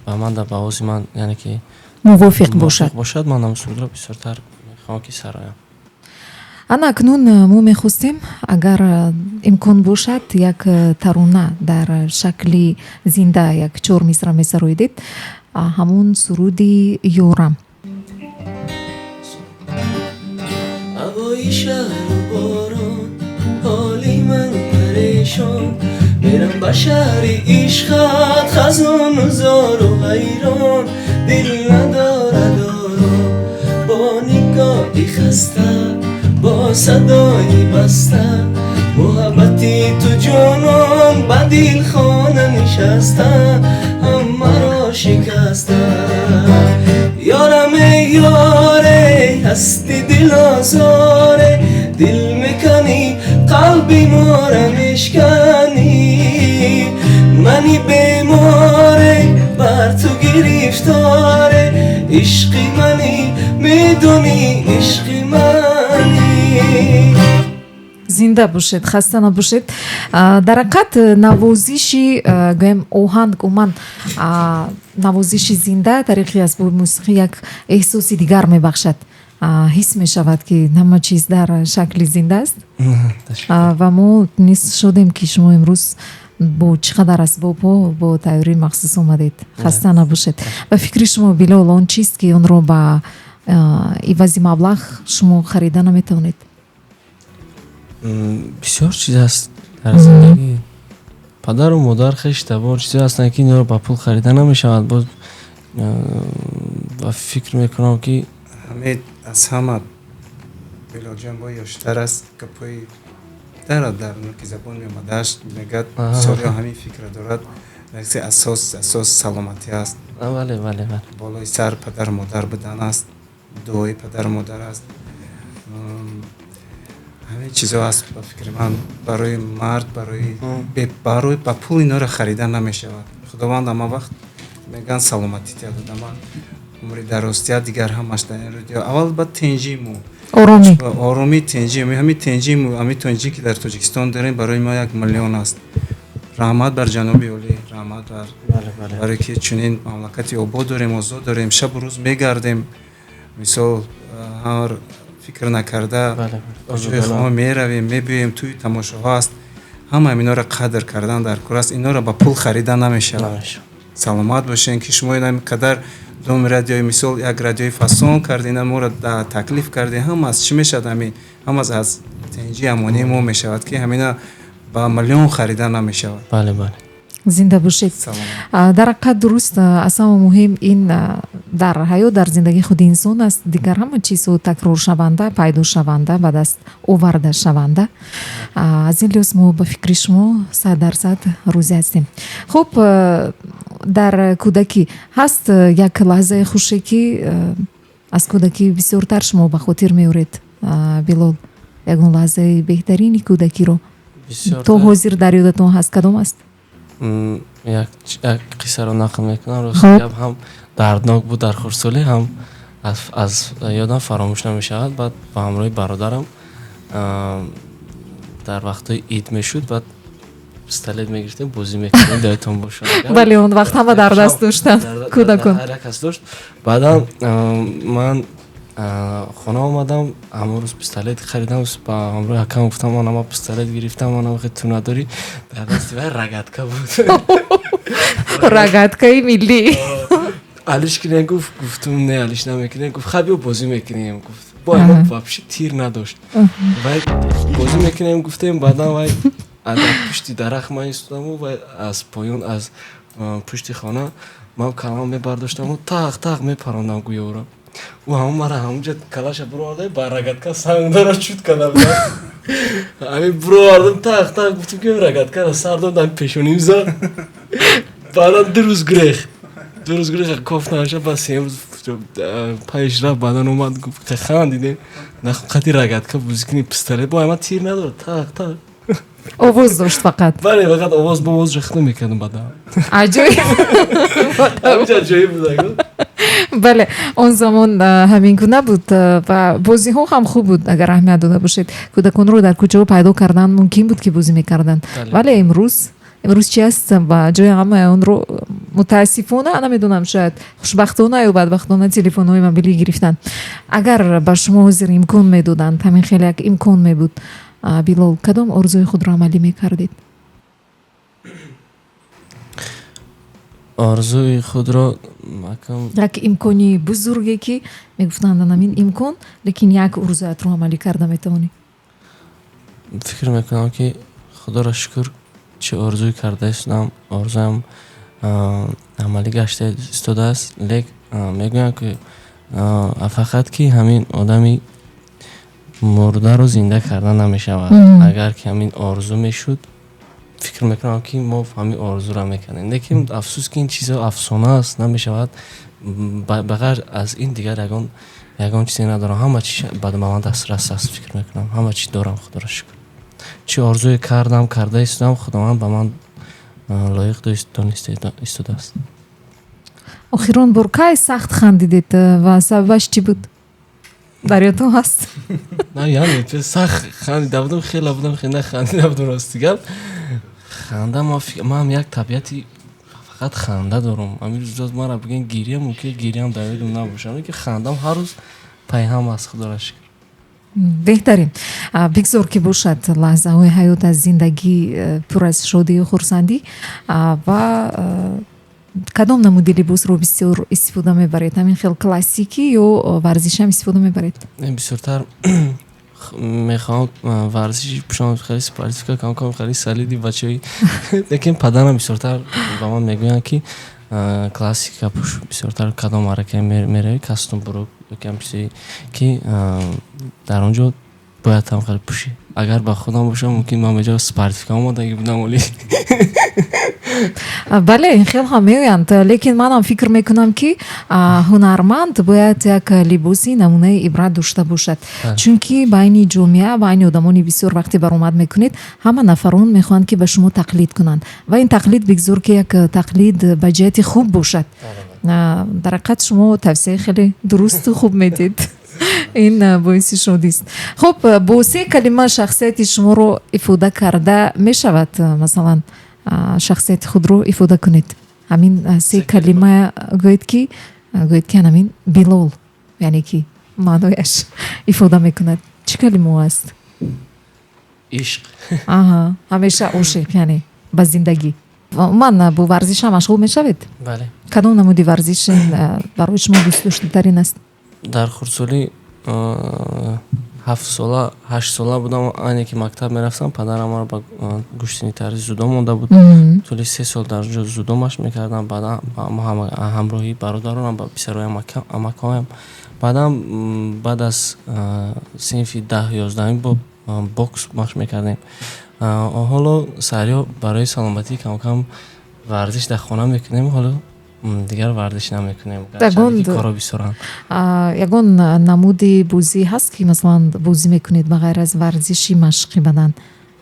ба ман, дар ба овози ман, яъне ки мувофиқ бошад. Бошад, ман ҳамон сурудро бисёртар мехоҳам, ки сароям. Ана, акнун мо мехостем, агар имкон бошад, як тарона дар шакли зинда, як чор мисра месароидед, ҳамон суруди «Ёрам». Ҳавои шаҳру борон, ҳоли ман парешон, мерам ба шаҳри ишқат, хазону зору ҳайрон, дил надорад ором, бо нигоҳи хаста, бо садои баста, муҳаббати ту, ҷонон, ба дил хона нишаста, ҳамаро шикаста. Ёрам, ёре, ҳасти дилозоре, дил меканӣ, қалби мора мешканӣ, мани беморе, бар ту гирифторе, ишқи манӣ, медонӣ, ишқи манӣ. Зинда бошед, хаста набошед. Дар ҳақиқат, навозиши, гӯем, оҳанг, умуман навозиши зинда тариқи асбоби мусиқӣ як эҳсоси дигар мебахшад. Ҳис мешавад, ки ҳама чиз дар шакли зинда аст. Ва мо низ шодем, ки шумо имрӯз бо чӣ қадар асбобҳо, бо тайёрии махсус омадед. Хаста набошед. Ба фикри шумо, Билол, он чист, ки онро ба ивази маблағ шумо харида наметавонед? Бисёр чиз аст дар зиндагӣ: падару модар, хештабор, чизое ҳастанд, ки инро ба пул харида намешавад. Боз ва фикр мекунам, ки ҳамин аз ҳама Билолҷон бо ёштар аст, гапҳои дар ки забон меомадааш мегӯяд. Бисёриҳо ҳамин фикра дорад. Асос саломатӣ аст. Бале, бале, бале. Болои сар падару модар будан аст, дуои падару модар аст, ҳамин чизҳо аст, ба фикри ман, барои мард, барои ба пул инҳоро харида намешавад. Худованд ҳама вақт мегӯянд, саломатӣ тиҳад одама, умри дарозтиҳад, дигар ҳамаш дар ин рӯ. Аввал ба тинҷии мо, оромӣ, оромӣ, тинҷӣ, ҳамин тинҷӣ, ҳамин тинҷӣ, ки дар Тоҷикистон дорем, барои мо 1 миллион аст. Раҳмат бар ҷаноби олӣ, раҳмат бар, барое ки чунин мамлакати обод дорем, озод дорем, шабу рӯз мегардем, мисол, ҳар фикр накарда ҷои хона меравем, мебиёем, тӯи тамошоҳо аст. Ҳама инҳоро қадр кардан дар кор аст, инҳоро ба пул харида намешавад. Саломат бошем, ки шумо ин қадар. Доми радиои, мисол, як радиои фасон кардина, моро таклиф кардем. Ҳама аз чӣ мешавад? Ҳамин ҳама аз тинҷи амонии мо мешавад, ки ҳамина ба миллион харида намешавад. Бале, бале. Зинда бошед. Дар ҳақиқат дуруст. Аз ҳама муҳим ин дар ҳаёт, дар зиндагии худи инсон аст. Дигар ҳама чизҳо такроршаванда, пайдошаванда, ба даст овардашаванда. Аз ин лиҳоз мо ба фикри шумо 100% розӣ ҳастем. Хуб, дар кӯдакӣ ҳаст як лаҳзаи хуше, ки аз кӯдакӣ бисёртар шумо ба хотир меоред, Билол? Ягон лаҳзаи беҳтарини кӯдакиро то ҳозир дар ёдатон ҳаст, кадом аст? Як қиссаро нақл мекунам. Рости гап, ҳам дарднок буд дар хурдсолӣ, ҳам аз ёдам фаромӯш намешавад. Баъд ба ҳамроҳи бародарам дар вақтҳои ид мешуд, баъд пистолет мегирифтем, бозӣ мекардем, ёдатон бошад. Бале, он вақт ҳама дар даст доштанд кӯдакон. Ҳар як кас дошт. Баъдан ман хона омадам, ҳамон рӯз пистолет харидам, ба ҳамроҳи акам гуфтам: «Ман ама пистолет гирифтам, манам хе ту надорӣ». Дар дасти вай рогатка буд. Рогаткаи миллӣ. «Алиш кунем», гуфт. Гуфтум: «Не, алиш намекунем». Гуфт: «Ха, биё, бозӣ мекунем», гуфт. Бо мо вообще тир надошт. Вай бозӣ мекунем гуфтем. Баъдан вай дар пушти дарахт ман истодаму вай аз поён, аз пушти хона ман калама мебардоштаму тақ тақ мепарондам гӯёро. Ӯ ҳамон мара ҳамонҷа калаша буроварда, ба рогатка сангдора чут карда будам. Ҳамин буровардам, тақ тақ гуфтем, ки рогаткара сар додам, пешоним зад. Баъдан 2 рӯз гурех, 2 рӯз гурех, кофтанаша. Ба сеюм рӯз паиш рафт, баъдан омад, гуфт: «Хандидем, қати рогатка бозӣ кунӣ, пистолет бо ама тир надорад, тақ тақ». Овоз дошт фақат. Бале, фақат овоз. Бо овоз рехта мекардам баъдан. Аҷоиб. Аҷоиб буд. Бале, он замон ҳамин гуна буд ва бозиҳо ҳам хуб буд. Агар аҳамият дода бошед, кӯдаконро дар кӯчаҳо пайдо кардан мумкин буд, ки бозӣ мекарданд. Вале имрӯз чи аст? Ба ҷои ҳамаи онро, мутаассифона, намедонам, шояд хушбахтона ё бадбахтона, телефонҳои мобилӣ гирифтанд. Агар ба шумо ҳозир имкон медоданд, ҳамин хеле як имкон мебуд, Билол, кадом орзуи худро амалӣ мекардед? Орзуи худро? Як имкони бузурге, ки мегуфтанд, ҳамин имкон, лекин як орзуятро амалӣ карда метавонӣ. Фикр мекунам, ки худоро шукр, чӣ орзуе карда истодам, орзуам амалӣ гашта истодааст. Лек мегӯям, ки фақат ки ҳамин одами мурдаро зинда карда намешавад. Агар ки ҳамин орзу мешуд, фикр мекунам, ки мо ҳамин орзуро мекардем. Лекин афсӯс, ки ин чизо афсона аст, намешавад. Ба ғайр аз ин дигар ягон чизе надорам. Ҳама чи ба ман дастрас аст, фикр мекунам, ҳама чи дорам, худоро шукр. Чӣ орзуе кардам, карда истодам, Худованд ба ман лоиқ дониста истодааст. Охирон бор кай сахт хандидед ва сабабаш чӣ буд, дар ёдтон ҳаст? На, яъне сахт хандида будам, хеле будам, хеле хандида будам. Рости гап, ханда ман як табиати фақат ханда дорам. Ҳамин рӯз мара бигӯен гиря, мумкин гирьям дар ёдам набошам, ки хандам ҳар рӯз пайҳам аст, худоро шукр. Беҳтарин. Бигзор ки бошад лаҳзаҳои ҳаёт аз зиндагӣ пур аз шодию хурсандӣ. Ва кадом намуди либосро бисёр истифода мебаред? Ҳамин хел классикӣ ё варзишам истифода мебаред? Бисёртар мехоҳам варзиши пӯшам, хеле спортивка, камкам хеле солидный бачаи. Лекин падарам бисёртар ба ман мегӯянд, ки классика пӯш бисёртар, кадом маърака меравӣ, костюм брюк ёкам чизе, ки дар он ҷо бояд там хеле пӯшӣ. Агар ба худам бошам, мумкин ман беҷо спортивка омодагӣ будам оли. Бале, ин хел ҳам меоянд, лекин манам фикр мекунам, ки ҳунарманд бояд як либоси намунаи ибрат дошта бошад, чунки байни ҷомеа, байни одамони бисёр вақте баромад мекунед, ҳама нафарон мехоҳанд, ки ба шумо тақлид кунанд. Ва ин тақлид бигзор, ки як тақлид ба ҷиҳати хуб бошад. Дар ҳақиқат шумо тавсияи хеле дурусту хуб медиҳед, ин боиси шодист. Хуб, бо се калима шахсияти шуморо ифода карда мешавад? Масалан, шахсияти худро ифода кунед, ҳамин се калима гӯед, ки ҳамин Билол, яъне ки маънояш ифода мекунад. Чӣ калимао аст? Ишқ. Аҳа, ҳамеша ошиқ, яъне ба зиндагӣ. Умуман бо варзиш ҳам машғул мешавед? Бале. Кадом намуди варзиш барои шумо дӯстдоштатарин аст? Дар хурдсолӣ, 7 сола, 8 сола будам, айне ки мактаб мерафтам, падарам маро ба гӯштини тарзи дзюдо монда буд. Тӯли 3 сол дар ҷо дзюдо машқ мекардам. Баъдан ҳамроҳи бародаронам ба писарои амакҳоям. Баъдан, баъд аз синфи 10, 11-ум, бо бокс машқ мекардем. Ҳоло саҳриҳо барои саломатӣ камкам варзиш дар хона мекунем. Ҳоло дигар варзиш намекунем, корҳо бисёранд. Ягон намуди бозӣ ҳаст, ки масалан бозӣ мекунед, ба ғайр аз варзиши машқи бадан?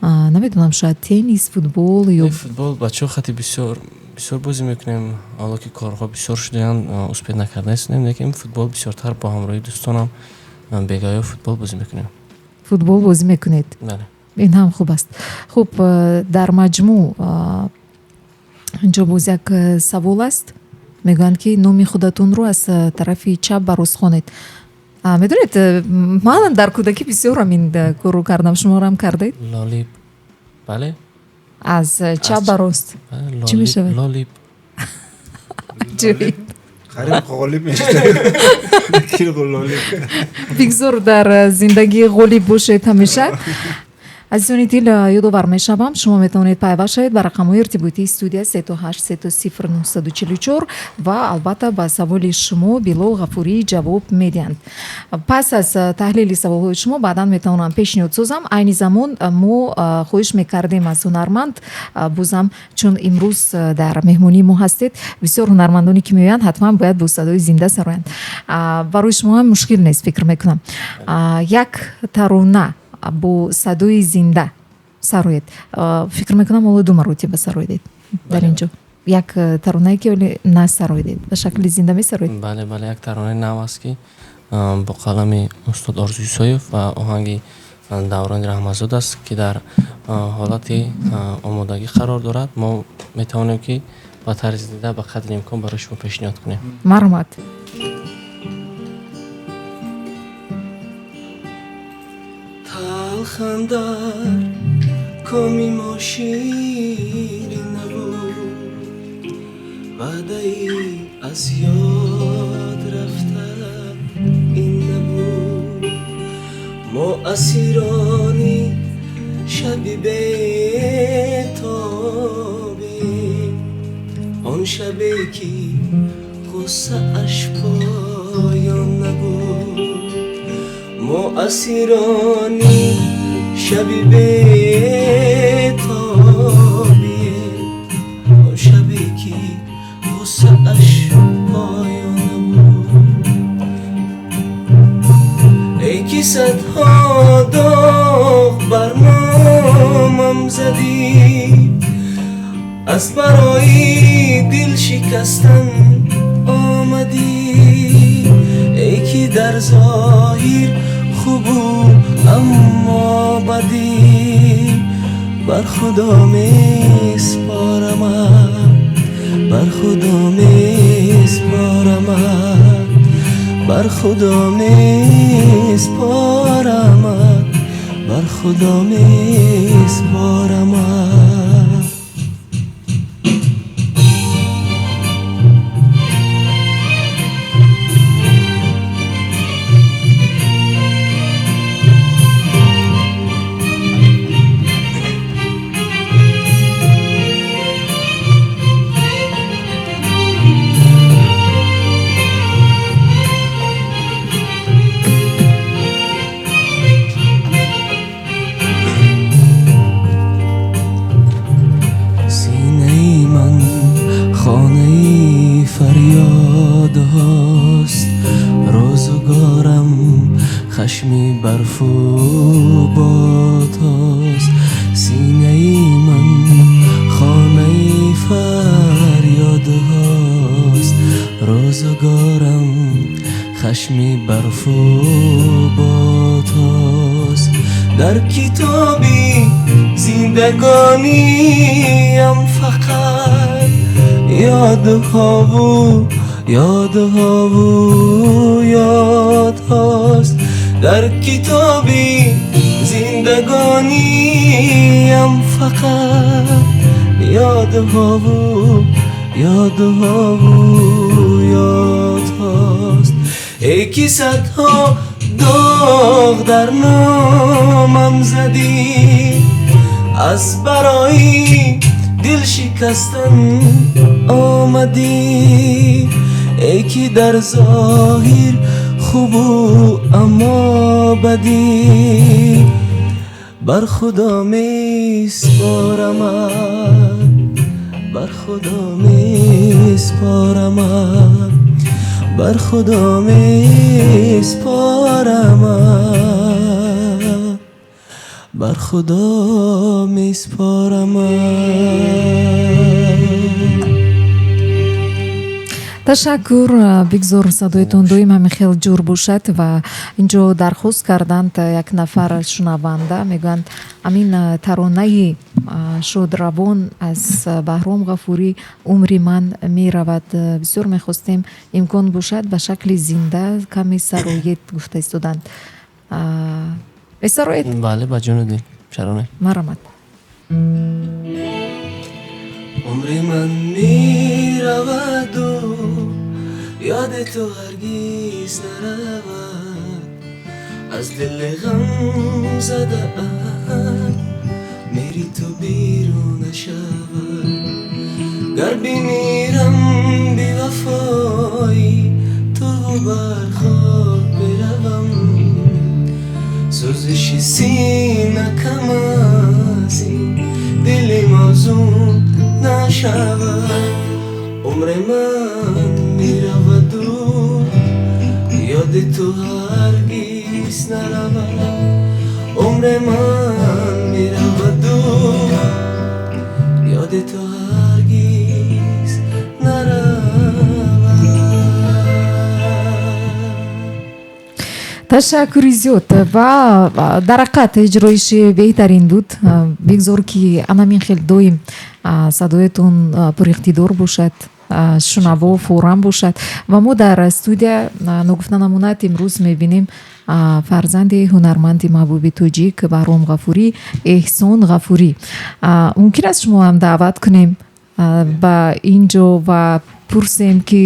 Намедонам, шояд теннис, футбол ё Футбол бачаҳо хати бисёр бисёр бозӣ мекунем. Ҳоло ки корҳо бисёр шудаанд, успеть накардаистем, лекин футбол бисёртар бо ҳамроҳи дӯстонам бегаҳё футбол бозӣ мекунем. Футбол бозӣ мекунед? Бале. Ин ҳам хуб аст. Хуб, дар маҷмӯъ инҷо боз як савол аст. Мегӯянд, ки номи худатонро аз тарафи чап ба рост хонед. Медонед, ман дар кӯдакӣ бисёр ҳамин корро кардам. Шуморо кардед? Лолиб, бале. Аз чап ба рост чӣ мешавад? Лолиб. Аҷоиб. Қариб ғолиб мешавад. Бигзор дар зиндагӣ ғолиб бошед ҳамеша. Азизони дил, ёдовар мешавам, шумо метавонед пайваст шавед ба рақамҳои иртиботии студия 38 00944 ва албатта ба саволи шумо Билол Ғафурӣ ҷавоб медиҳанд. Пас аз таҳлили саволҳои шумо баъдан метавонам пешниҳод созам. Айни замон мо хоҳиш мекардем аз ҳунарманд бозам, чун имрӯз дар меҳмонии мо ҳастед, бисёр ҳунармандоне ки меоянд, ҳатман бояд бо садои зинда сароянд. Барои шумо ҳам мушкил нест, фикр мекунам. Як тарона бо садои зинда сароед. Фикр мекунам, ҳоло ду маротиба сароидед дар ин ҷо. Як таронае, ки ҳоле насароидед, ба шакли зинда месароед? Бале, як таронаи нав аст, ки бо қалами устод Орзу Исоев ва оҳанги Даврони Раҳматзод аст, ки дар ҳолати омодагӣ қарор дорад. Мо метавонем, ки ба тарзи зинда ба қадри имкон барои шумо пешниҳод кунем. Марҳамат. Талх андар коми мо ширин набуд, ваъдаи аз ёд рафта ин набуд. Мо асирони шаби бетобем, он шабе ки ғуссааш поён набуд. Мо асирони шаби бетобем, он шабе ки ғуссааш поён набуд. Эй ки садҳо доғ бар номам задӣ, аз барои дил шикастан омадӣ. Эй ки дар зоҳир хубу аммо бадӣ, бар Худо меспорамат, бар Худо меспорамат, бар Худо меспорамат, бар Худо меспорамат. Синаи ман хонаи фарёдҳост, рӯзгорам хашми барфу бодҳост. Синаи ман хонаи фарёдҳост, рӯзгорам хашми барфу бодҳост. Дар китоби зиндагониам фақат ёдҳову ёдҳову ёдҳост. Дар китоби зиндагониам фақат. Ёдҳову ёдҳову ёдҳост, эй ки садҳо доғ дар номам задӣ, аз барои дил шикастан омадӣ, эй ки дар зоҳир хубу аммо бадӣ, бар Худо меспорамат, бар Худо меспорамат, бар Худо меспорамат, бар Худо меспорамат. Ташаккур, бигзор садоятон доим ҳамин хел ҷур бошад. Ва инҷо дархост карданд як нафар шунаванда, мегӯянд ҳамин таронаи шодравон аз Баҳром Ғафурӣ «Умри ман меравад» бисёр мехостем, имкон бошад, ба шакли зинда каме сароед, гуфта истоданд. Месароед? Бале, ба ҷону дил, чаро не. Марҳамат. Умри ман мераваду ёди ту ҳаргиз наравад, аз дили ғам задаам мери ту берун нашавад, гар бимирам бевафои ту бар хок биравам, сӯзиши сина кам аз ин дили мавзун нашавад. Умри ман мераваду ёди ту ҳаргиз наравад, умри ман мераваду ёди ту ҳаргиз наравад. Ташаккури зиёд ва дар ҳақиқат иҷроиши беҳтарин буд. Бигзор ки анамин хел доим садоятон пуриқтидор бошад, шунаво форам бошад. Ва мо дар студия, ногуфта намонад, имрӯз мебинем фарзанди ҳунарманди маҳбуби тоҷик Баҳром Ғафурӣ, Эҳсон Ғафурӣ. Мумкин аст шумо ҳам даъват кунем ба ин ҷо ва пурсем ки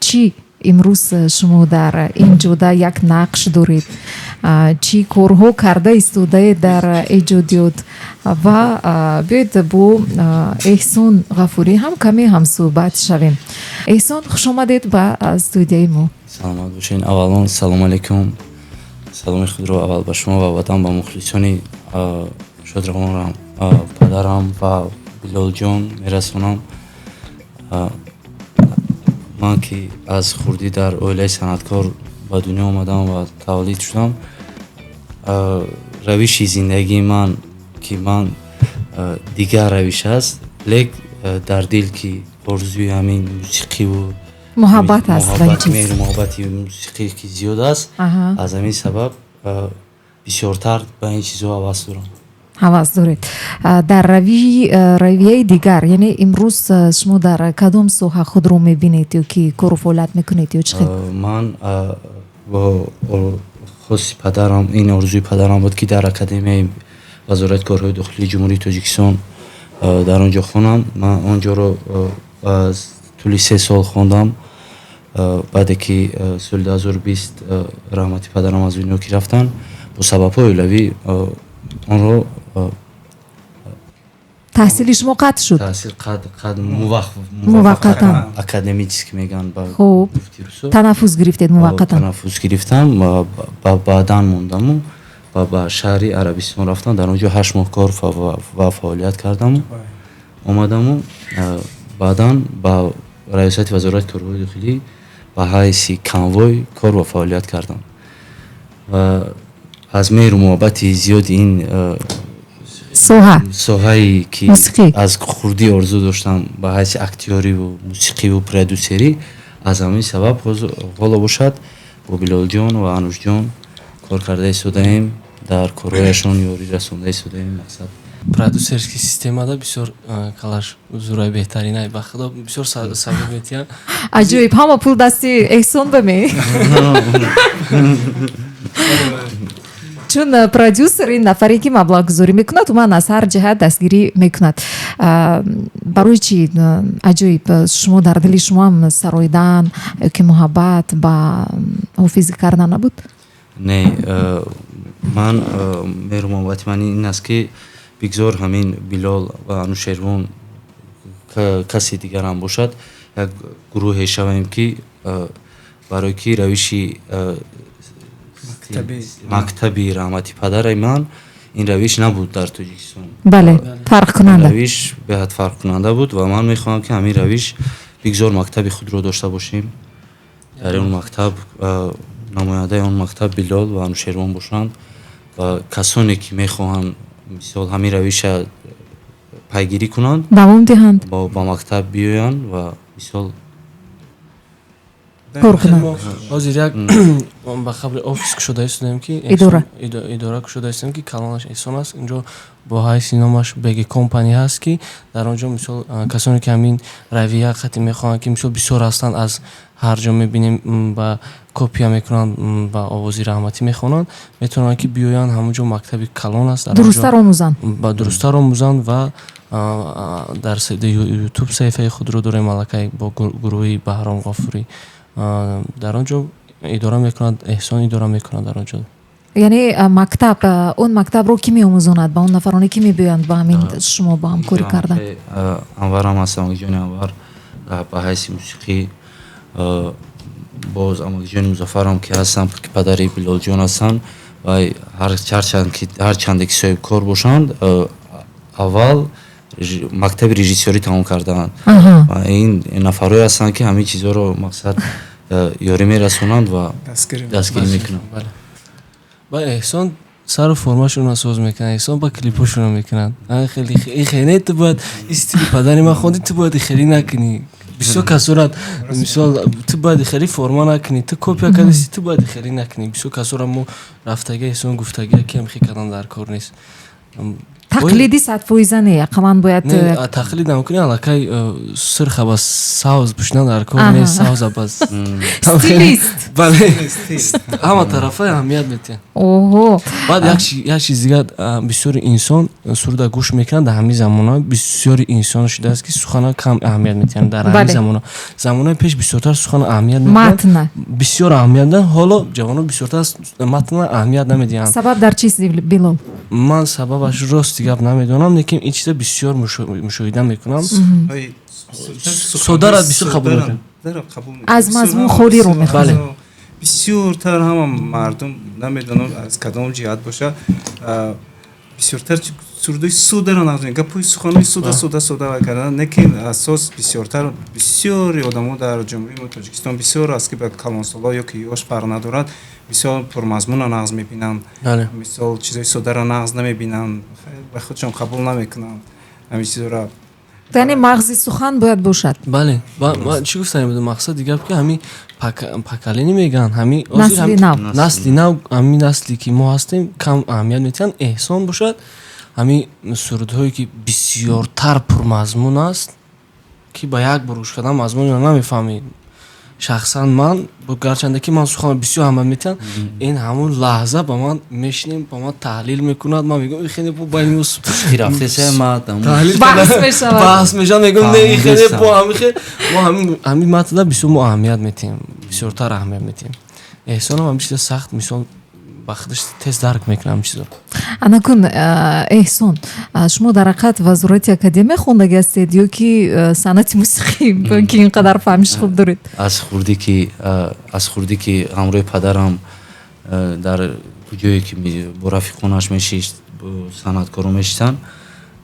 чӣ имрӯз шумо дар ин ҷода як нақш доред, чӣ корҳо карда истодаед дар эҷодиёт, ва биёед бо Эҳсон Ғафурӣ ҳам каме ҳамсӯҳбат шавем. Эҳсон, хуш омадед ба студияи мо. Саломат бошед. Аввалон салому алайкум. Саломи худро аввал ба шумо ва баъдан ба мухлисони шодравонам, падарам ва Билолҷон мерасонам. Ман ки аз хурдӣ дар оилаи санъаткор ба дунё омадам ва таваллуд шудам, равиши зиндагии ман ки ман дигар равиш аст, лек дар дил ки орзуи ҳамин мусиқиву муҳаббат аст ба ин чиз, меҳру муҳаббати мусиқӣ ки зиёд аст, аз ҳамин сабаб бисёртар ба ин чизҳо ҳавас дорам. Ҳавас доред. Дар равияи дигар, яъне имрӯз шумо дар кадом соҳа худро мебинед ё ки кору фаъолият мекунед ё чӣ хел? Ман бо хоси падарам, ин орзуи падарам буд ки дар Академияи Вазорати корҳои дохилии Ҷумҳурии Тоҷикистон дар он ҷо хонам. Ман он ҷоро аз тӯли 3 сол хондам. Баъде ки соли 2020 раҳмати падарам аз дунё ки рафтанд, бо сабабҳои оилавӣ онро таҳсили шумо қатъ шуд? Таҳсил қатъ муваққатан. Академически мегӯянд ба Хуб. гуфти русо. Танаффус гирифтед муваққатан? Танаффус гирифтам ва баъдан мондаму ва ба шаҳри Арабистон рафтам. Дар он ҷо 8 моҳ кор ва фаъолият кардаму омадаму баъдан ба раёсати Вазорати корҳои дохилӣ ба ҳайси конвой кор ва фаъолият кардам. Ва аз меҳру муҳаббати зиёди ин соҳа, соҳае ки мусиқӣ, аз хурдӣ орзу доштам ба ҳайси актёриву мусиқиву продюсерӣ, аз ҳамин сабаб ҳоло бошад бо Билолҷон ва Анушҷон кор карда истодаем, дар корҳояшон ёрӣ расонда истодаем. Мақсад продюсерский системада бисёр калаш зураи беҳтаринай, ба худо бисёр сабаб метиҳанд. Аҷоиб, ҳама пул дасти Эҳсон ба ме? Чун продюсер ин нафаре ки маблағгузорӣ мекунад, умуман аз ҳар ҷиҳат дастгирӣ мекунад. Барои чӣ аҷоиб, шумо дар дили шумоам сароидан ки муҳаббат ба ҳофизӣ кардан набуд? Не, ман меҳру муҳаббати ман ин аст, ки бигзор ҳамин Билол ва Анушервон, каси дигарам бошад, як гурӯҳе шавем, ки барои ки равиши мактаби раҳмати падари ман ин равиш набуд дар Тоҷикистон. Бале, фарқкунанда. Равиш беҳад фарқкунанда буд ва ман мехоҳам, ки ҳамин равиш бигзор мактаби худро дошта бошем. Дар он мактаб намояндаи он мактаб Билол ва Анушервон бошанд ва касоне ки мехоҳанд, мисол, ҳамин равиша пайгирӣ кунанд, давом диҳанд, ба мактаб биёянд ва мисол кор кунанд. Ҳозир як ба қабли офис кушода истодем, ки идора. Идора кушода истодем, ки калонаш Эҳсон аст. Инҷо бо ҳайси номаш Беги компани ҳаст, ки дар он ҷо, мисол, касоне ки ҳамин равия хати мехоҳанд, ки мисол бисёр ҳастанд, аз ҳар ҷо мебинем, ба копия мекунанд, ба овози раҳматӣ мехонанд, метавонанд ки биёянд ҳамон ҷо, мактаби калон аст. Дурусттар омӯзанд. Ба дурусттар омӯзанд. Ва дар Ютуб саҳифаи худро дорем аллакай бо гурӯҳи Баҳром Ғофурӣ. Дар он ҷо идора мекунад Эҳсон, идора мекунад дар он ҷо. Яъне мактаб, он мактабро кӣ меомӯзонад ба он нафароне ки мебиёянд ба ҳамин шумо ба ҳамкорӣ кардан? Анварам аст, амакиҷони Анвар ба ҳайси мусиқӣ, боз амакиҷони Музаффарам ки ҳастанд, ки падари Билолҷон ҳастанд ва ҳарчанде ки соҳибкор бошанд, аввал мактаби режиссёрӣ тамом кардаанд ва ин нафарое ҳастанд, ки ҳамин чизҳоро, мақсад, ёрӣ мерасонанд ва дастгирӣ мекунанд. Ба Эҳсон сару формашонро соз мекунанд, Эҳсон ба клипошонро мекунанд. Хеле ту бояд стили падари ман хонди, ту бояд хеле накунӣ, бисёр касорат, мисол, ту бояд хеле форма накунӣ, ту копия кардисти, ту бояд хеле накунӣ. Бисёр касора мо рафтага, Эҳсон гуфтага, ки ҳам хе кардан дар кор нест. Тақлиди 100% не, ақаллан бояд. Тақлид намкунӣ, аллакай сирха ба савз пӯшидан дар кор нест, савза ба Стилист. Бале, ҳама тарафа аҳамият метиҳад. Оҳо. Баъд як чиз дигар: бисёри инсон суруда гӯш мекунанд. Дар ҳамин замона бисёри инсон шудааст, ки сухана кам аҳамият метиҳанд. Дар ҳамин замона, замонаи пеш бисёртар сухана аҳамият Матна. Бисёр аҳамият доданд. Ҳоло ҷавонон бисёртар матна аҳамият намедиҳанд. Сабаб дар чист, Билол? Ман сабабаш, рости гап, намедонам, лекин ин чиза бисёр мушоҳида мекунам. Содара бисёр қабул мекунам. Аз мазмун холиро мехоҳад. Бисёртар ҳама мардум, намедонам аз кадом ҷиҳат боша, бисёртар сурудои содара нағз, гапҳои, суханои сода, сода, сода кардан. Лекин асос бисёртар, бисёри одамо дар ҷумҳурии мо Тоҷикистон бисёр аст, ки ба калонсоло ё ки ёш фарқ надорад, бисёр пурмазмуна нағз мебинанд, мисол, чизои содаро нағз намебинанд, ба худшон қабул намекунанд ҳамин чизоро. Яъне мағзи сухан бояд бошад. Бале, чӣ гуфтанем будам, мақсади гап, ки ҳамин поколение мегӯянд, ҳамин насли нав. Насли нав, ҳамин насле ки мо ҳастем, кам аҳамият метиҳанд. Эҳсон бошад, ҳамин сурудҳое ки бисёртар пурмазмун аст, ки ба як бор гӯш кардан мазмунро намефаҳмӣ. Шахсан ман, гарчанде ки ман сухан бисёр аҳамият метиҳам, ин ҳамун лаҳза ба ман мешинем, ба ман таҳлил мекунад, ман мегӯям, хеле бо байни баҳс мешавад, мегӯям, не, хеле бо ҳамин хел мо ҳамин матнда бисёр мо аҳамият метиҳем, бисёртар аҳамият метиҳем. Эҳсонам ҳамин чиза сахт, мисол, ба худаш тез дарк мекунад ҳамин чизо. Анакун, Эҳсон, шумо дар ҳақиқат вазорати академия хондаги ҳастед ё ки санъати мусиқӣ, ки ин қадар фаҳмиши хуб доред? Аз хурдӣ ки ҳамроҳи падарам дар куҷое ки бо рафиқонаш мешишт, бо санъаткоро мешистанд,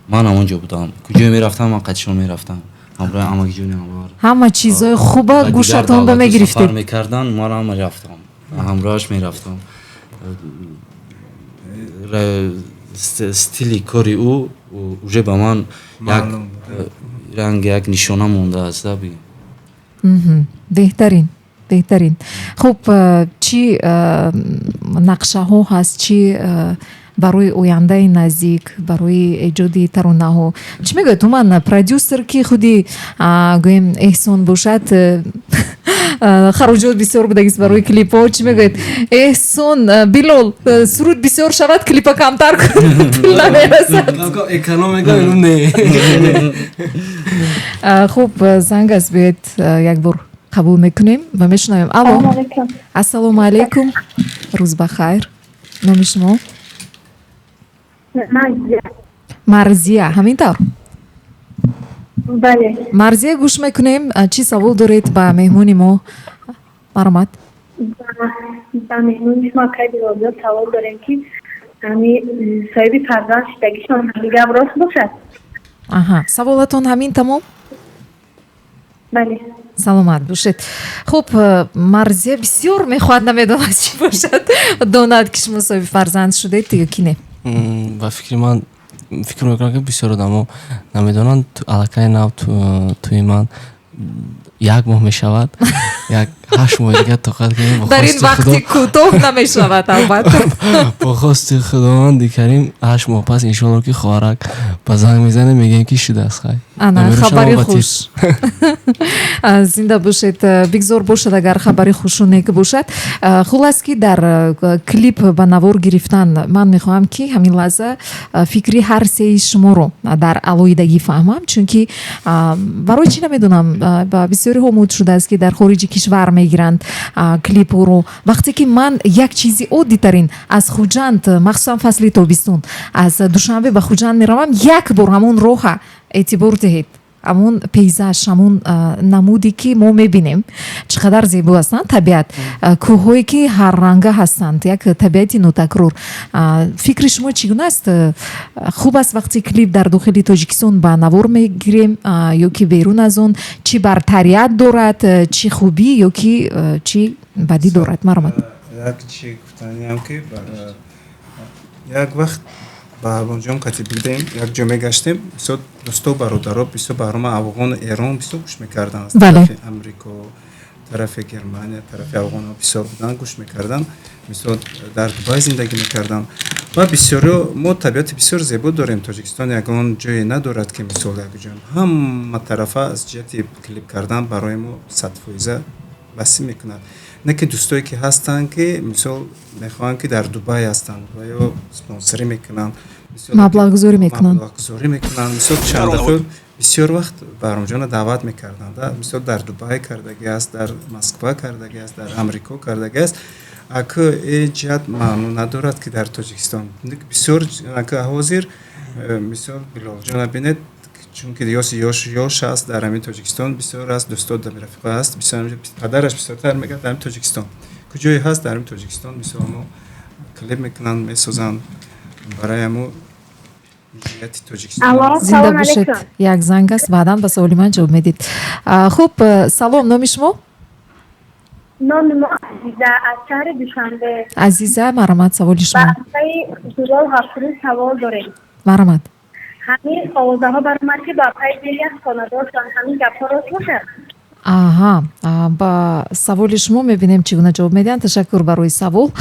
ман ҳамон ҷо будам. Куҷое мерафтам, ман қатишон мерафтам, ҳамроҳи амакиҷони Анвар. Ҳама чизҳои хуба гӯшатон ба мегирифтед. Мекардан, ман ҳама рафтам, ҳамроҳаш мерафтам. Стили кори ӯ уже ба ман як ранг, як нишона мондааст. Беҳтарин, беҳтарин. Хуб, чӣ нақшаҳо ҳаст, чӣ барои ояндаи наздик, барои эҷоди таронаҳо чӣ мегӯяд? Умуман, продюсер ки худи, гӯем, Эҳсон бошад. Хароҷот бисёр будагист барои клипҳо. Чӣ мегӯед, Эҳсон, Билол? Суруд бисёр шавад, клипа камтар кун, пул намерасад. Экономика не. Хуб, занг аст, биёед, як бор қабул мекунем ва мешунавем. Алло, ассалому алайкум, рӯз ба хайр. Номи шумо? Марзия, ҳамин тавр? Бале. Марзия, гӯш мекунем. Чӣ савол доред ба меҳмони мо? Марҳамат. Ба меҳмони шумо, акай Билолҷон, савол дорем, ки ҳами соҳиби фарзанд шудагишон ҳами гап рост бошад? Аҳа, саволатон ҳамин тамом? Бале. Саломат бошед. Хуб, Марзия бисёр мехоҳад, намедонад, чӣ бошад, донад, ки шумо соҳиби фарзанд шудед ё ки не. Ба фикри ман, фикр мекунам, ки бисёр одамо намедонанд. Аллакай нав тӯи ман як моҳ мешавад, як 8 моҳи дигар тоқат кунем. Дар ин вақти кӯтоҳ намешавад, албатта. Бо хости Худованди Карим, 8 моҳ пас, иншоалло, ки хоҳарак ба занг мезанем, мегӯем, ки шудааст, хай. Ана хабари хуш, зинда бошед. Бигзор бошад, агар хабари хушу нек бошад. Хулас, ки дар клип ба навор гирифтан, ман мехоҳам, ки ҳамин лаҳза фикри ҳар сеи шуморо дар алоҳидагӣ фаҳмам, чунки барои чӣ намедонам, ба бисёриҳо муд шудааст, ки дар хориҷи кишвар мегиранд клипҳоро. Вақте ки ман як чизи оддитарин аз Хуҷанд, махсусан фасли тобистон, аз Душанбе ба Хуҷанд меравам, як бор ҳамон роҳа эътибор диҳед, ҳамон пейзаж, ҳамон намуде, ки мо мебинем, чӣ қадар зебо астанд, табиат, кӯҳҳое, ки ҳарранга ҳастанд, як табиати нотакрор. Фикри шумо чӣ гуна аст? Хуб аст, вақте клип дар дохили Тоҷикистон ба навор мегирем ё ки берун аз он? Чӣ бартарият дорад, чӣ хубӣ ё ки чӣ бадӣ дорад? Марҳамат. Як чи гуфтаниам, ки як вақт Баҳромҷон қати будем, як ҷо мегаштем, бисёр дӯсто, бародаро бисёр Баҳрома Афғону Эрон бисёр гӯш мекарданд, аз тарафи Амрико, тарафи Германия, тарафи афғонҳо бисёр буданд, гӯш мекарданд. Мисол, дар Дубай зиндагӣ мекардам ва бисёриҳо. Мо табиати бисёр зебо дорем. Тоҷикистон ягон ҷое надорад, ки мисол як ҷо ҳама тарафа аз ҷиҳати клип кардан барои мо 100% басӣ мекунад. Не ки дӯстое, ки ҳастанд, ки мисол мехоҳанд, ки дар Дубай ҳастанд ва ё спонсорӣ мекунанд. Маблағгузорӣ мекунанд. Маблағгузорӣ мекунанд. Мисол, чанд дафъа, бисёр вақт Баҳромҷонро даъват мекарданд. Мисол, дар Дубай кардагӣ аст, дар Москва кардагӣ аст, дар Амрико кардагӣ аст. Аку ин ҷиҳат маъно надорад, ки дар Тоҷикистон бисёр. Ҳозир мисол Билолҷона бинед, чунки ёш ёш аст, дар ҳамин Тоҷикистон бисёр аст, дӯсто, рафиқо аст бисёр, падараш бисёртар мегӯяд, дар ҳамин Тоҷикистон куҷое ҳаст, дар ҳамин Тоҷикистон мисол мо клип мекунанд, месозанд барои ҳамо ҷиҳати Тоҷикистон. Зинда бошед. Як занг аст, баъдан ба саволи ман ҷавоб медид. Хуб, салом, номи шумо? Номи мо Азиза, аз шаҳри Душанбе. Азиза, марҳамат, саволи шумо. Ба акаи Билол Ғафурӣ савол дорем. Марҳамат. Ҳамин овозаҳо баромад, ки ба акаи Беляс хонадор шуданд, ҳамин гапҳо рост бошад? Аҳа, ба саволи шумо мебинем, чӣ гуна ҷавоб медиҳанд. Ташаккур барои савол.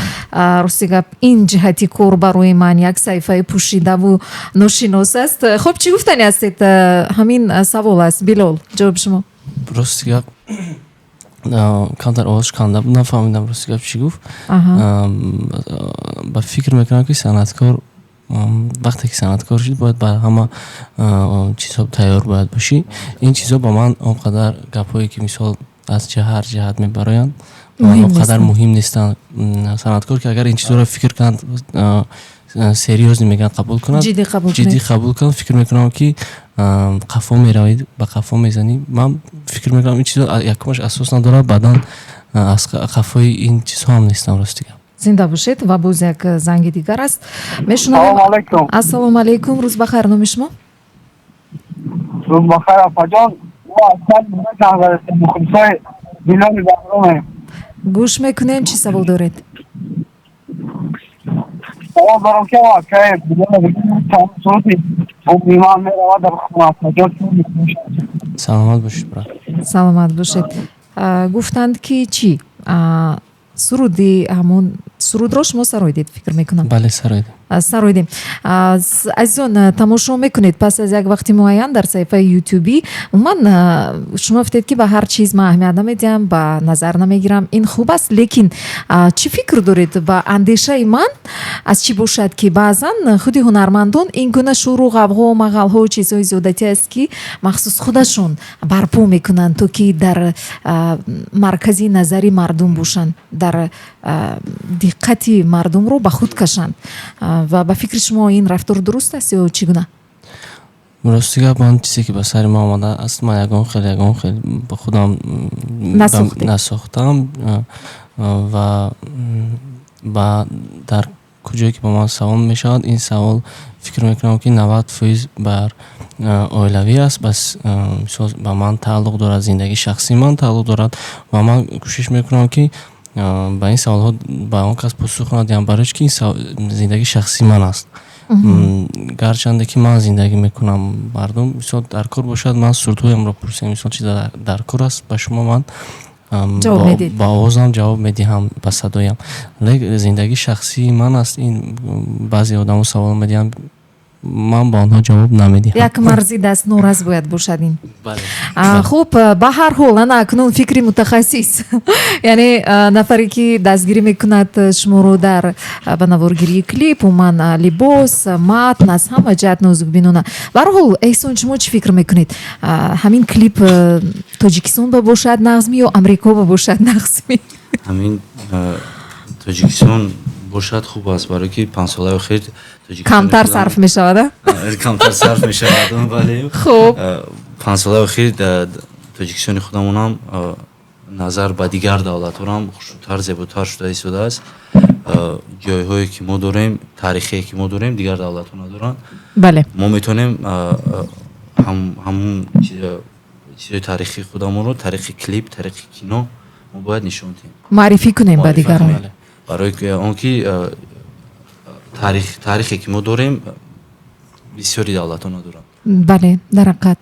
Рости гап, ин ҷиҳати кор барои ман як саҳифаи пӯшидаву ношинос аст. Хуб, чӣ гуфтани ҳастед? Ҳамин савол аст. Билол, ҷавоби шумо. Рости гап, камтар овозш канда буд, нафаҳмидам, рости гап, чӣ гуфт. Ба фикр мекунам, ки санъаткор вақте ки санъаткор шуд, бояд ба ҳама чизҳо тайёр бояд бошӣ. Ин чизҳо ба ман он қадар, гапҳое, ки мисол аз ҳар ҷиҳат мебароянд, ба ман он қадар муҳим нестанд. Санъаткор, ки агар ин чизҳоро фикр кунад, серьёзно мегӯянд, қабул кунад, ҷиддӣ қабул кунад, фикр мекунам, ки қафо меравӣ, ба қафо мезанӣ. Ман фикр мекунам, ин чизҳо якумаш асос надорад, баъдан аз қафои ин чизҳо ҳам нестам, рости гап. Зинда бошед. Ва боз як занги дигар аст, мешунавем. Ассалому алайкум, рӯз бахайр, номи шумо? Рӯз бахайр, апаҷон. Мухлисои Билоли Баҳромем. Гӯш мекунем, чӣ савол доред? Савол дорам, ки акай суруди ман меравад дар хона, апаҷон. Саломат бошед, брат. Саломат бошед. Гуфтанд, ки чӣ суруди, ҳамон сурудро шумо сароидед, фикр мекунам. Бале, сароидем. Сароидем. Азизон, тамошо мекунед пас аз як вақти муайян дар саҳифаи ютубӣ. Умуман, шумо гуфтед, ки ба ҳар чиз ман аҳамият намедиҳам, ба назар намегирам, ин хуб аст, лекин чӣ фикр доред, ба андешаи ман аз чӣ бошад, ки баъзан худи ҳунармандон ин гуна шӯру ғавғо, мағалҳо, чизҳои зиёдатӣ аст, ки махсус худашон барпо мекунанд, то ки дар маркази назари мардум бошанд, дар диққати мардумро ба худ кашанд, ва ба фикри шумо ин рафтор дуруст аст ё чӣ гуна? Рости гап, ман чизе ки ба сари ман омадааст, ман ягон хел ба худам насохтам ва ба дар куҷое ки ба ман савол мешавад, ин савол фикр мекунам, ки 90% бар оилавӣ аст, бас мисол ба ман тааллуқ дорад, зиндагии шахсии ман тааллуқ дорад ва ман кӯшиш мекунам, ки ба ин саволҳо ба он кас посух надиҳам, барои ки ин зиндагии шахсии ман аст. Гарчанде ки ман зиндагӣ мекунам, мардум мисол дар кор бошад, ман сурудҳоямро пурсем, мисол чиз дар кор аст ба шумо, ман ба овозам ҷавоб медиҳам, ба садоям. Лек зиндагии шахсии ман аст ин, баъзе одамо савол медиҳанд, ман ба онҳо ҷавоб намедиҳам. Як марзи дастнорас бояд бошад ин. Хуб, ба ҳар ҳол, ана акнун фикри мутахассис, яъне нафаре ки дастгирӣ мекунад шуморо дар ба наворгирии клип, умуман либос, матн, аз ҳама ҷиҳат нозукбинона. Ба ҳар ҳол, Эҳсон, шумо чӣ фикр мекунед, ҳамин клип Тоҷикистон ба бошад нағзми ё Амрико ба бошад нағзми? Ҳамин Тоҷикистон бошад хуб аст, барое ки 5 солаи охир камтар сарф мешавад. Камтар сарф мешавад, бале. Хуб. 5 солаи охир Тоҷикистони худамонам назар ба дигар давлатҳорам хушрӯтар, зеботар шуда истодааст. Ҷойҳое ки мо дорем, таърихие ки мо дорем, дигар давлатҳо надоранд. Мо метавонем ҳамун чизои таърихии худамонро тариқи клип, тариқи кино мо бояд нишон диҳем. Муаррифӣ кунем ба дигарон. Барои он ки таърихе ки мо дорем, бисёри давлатҳо надоранд. Бале, дар ҳақиқат,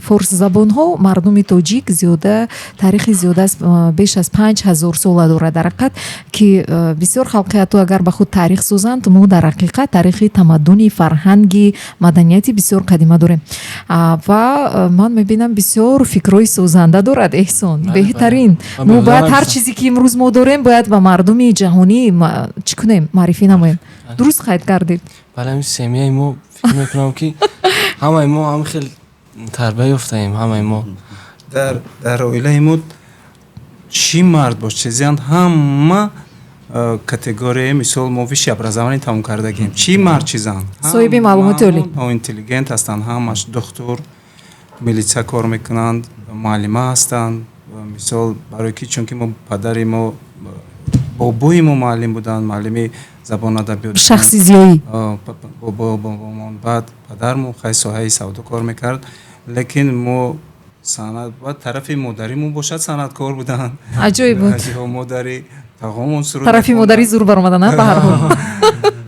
форсзабонҳо, мардуми тоҷик зиёда таърихи зиёда аз беш аз 5000 сола дорад. Дар ҳақиқат ки бисёр халқиятҳо агар ба худ таърих созанд, мо дар ҳақиқат таърихи тамаддуни, фарҳанги, маданияти бисёр қадима дорем. Ва ман мебинам, бисёр фикрҳои созанда дорад Эҳсон. Беҳтарин, мо бояд ҳар чизе ки имрӯз мо дорем, бояд ба мардуми ҷаҳонӣ чӣ кунем, муаррифӣ намоем. Дуруст қайд кардед. Бале, ҳамин семьяи мо, фикр мекунам, ки ҳамаи мо ҳам хел тарбия ёфтаем, ҳамаи мо. Дар оилаи мо чӣ мард бош, чӣ зан, ҳама категорияи, мисол, мо высшее образование тамом кардагием, чӣ мард, чӣ зан. Соҳиби маълумоти олӣ. Интеллигент ҳастанд, ҳамаш духтур, милитсия кор мекунанд, муаллима ҳастанд. Мисол, барои ки чунки мо падари мо, бобои мо муаллим буданд, муаллими забон, адабиёт. Шахси зиёӣ. Бобомон. Баъд падармо хай соҳаи савдо кор мекард, лекин мо санъат, баъд тарафи модаримон бошад, санъаткор буданд. Аҷоиб буд. Модари тағомон суруд. Тарафи модарӣ зур баромада, на, ба ҳар ҳол.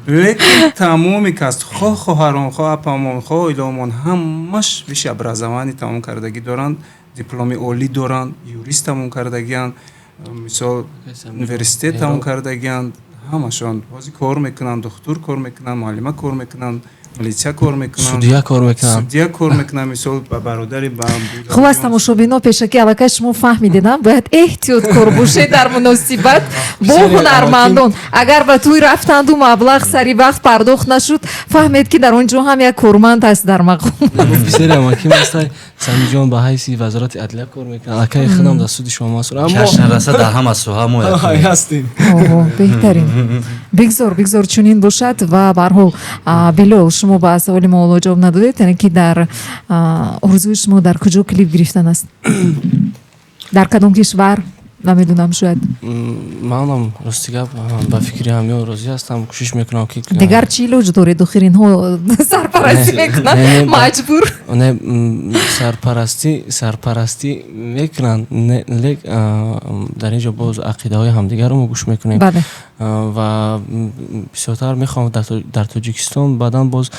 Лекин тамоми кас, хоҳ хоҳарон, хоҳ апамон, хоҳ оилаомон, ҳамаш высшее образование тамом кардагӣ доранд, дипломи олӣ доранд, юрист тамом кардагианд, мисол, университет тамом кардагианд. Ҳамашон ҳозир кор мекунанд, духтур кор мекунанд, муаллима кор мекунанд, милитсия кор мекунанд. Судья кор мекунанд. Судья кор мекунанд, мисол, ба бародари ба Хуб аст, тамошобино, пешакӣ аллакай шумо фаҳмидед, бояд эҳтиёткор бошед дар муносибат бо ҳунармандон. Агар ба тӯй рафтанду маблағ сари вақт пардохт нашуд, фаҳмед, ки дар он ҷо ҳам як корманд ҳаст дар мақом. Бисёре амаким ҳастай, Самиҷон ба ҳайси Вазорати адлия кор мекунад, акаи худам дар суди шумо масъул. Чаш нараса, дар ҳама соҳа мо ҳастем. Беҳтарин, бигзор, бигзор чунин бошад. Ва ба ҳар ҳол, Билол, шумо ба саволи мо ҳоло ҷавоб надодед, яъне ки дар орзуи шумо дар куҷо клип гирифтан аст, дар кадом кишвар, намедонам, шояд. Манам, рости гап, ба фикри ҳамён розӣ ҳастам, кӯшиш мекунам, ки Дигар чӣ илоҷ доред? Охир инҳо сарпарастӣ мекунанд, маҷбур. Не, сарпарастӣ мекунанд, лек дар ин ҷо боз ақидаҳои ҳамдигарро мо гӯш мекунем ва бисёртар мехоҳам дар Тоҷикистон, баъдан боз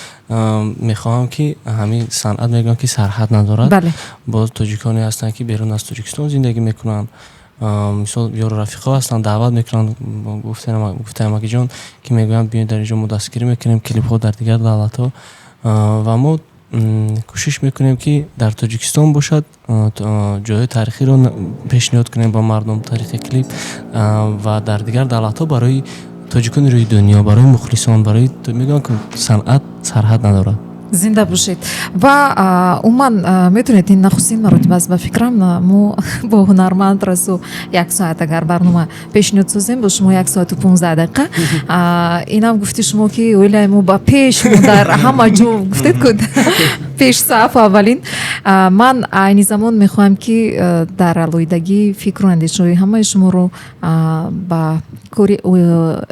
мехоҳам, ки ҳамин санъат, мегӯям, ки сарҳад надорад. Боз тоҷиконе ҳастанд, ки берун аз Тоҷикистон зиндагӣ мекунанд. Мисол, ёру рафиқҳо ҳастанд, даъват мекунанд, гуфтаем, акиҷон, ки мегӯянд, биёед, дар инҷо мо дастгирӣ мекунем клипҳо дар дигар давлатҳо, ва мо кӯшиш мекунем, ки дар Тоҷикистон бошад, ҷойҳои таърихиро пешниҳод кунем ба мардум тариқи клип, ва дар дигар давлатҳо барои тоҷикони рӯи дунё, барои мухлисон, барои мегӯям, ки санъат сарҳад надорад. Зинда бошед. Ва умуман, медонед, ин нахустин маротиба аст, ба фикрам, мо бо ҳунарманд расо як соат агар барнома пешниҳод созем, бо шумо 1 соату 15 дақиқа. Инам гуфти шумо, ки оилаи мо ба пеш, мо дар ҳама ҷо, гуфтед ку, пешсаф, аввалин. Ман айни замон мехоҳам, ки дар алоҳидагӣ фикру андешаҳои ҳамаи шуморо ба кори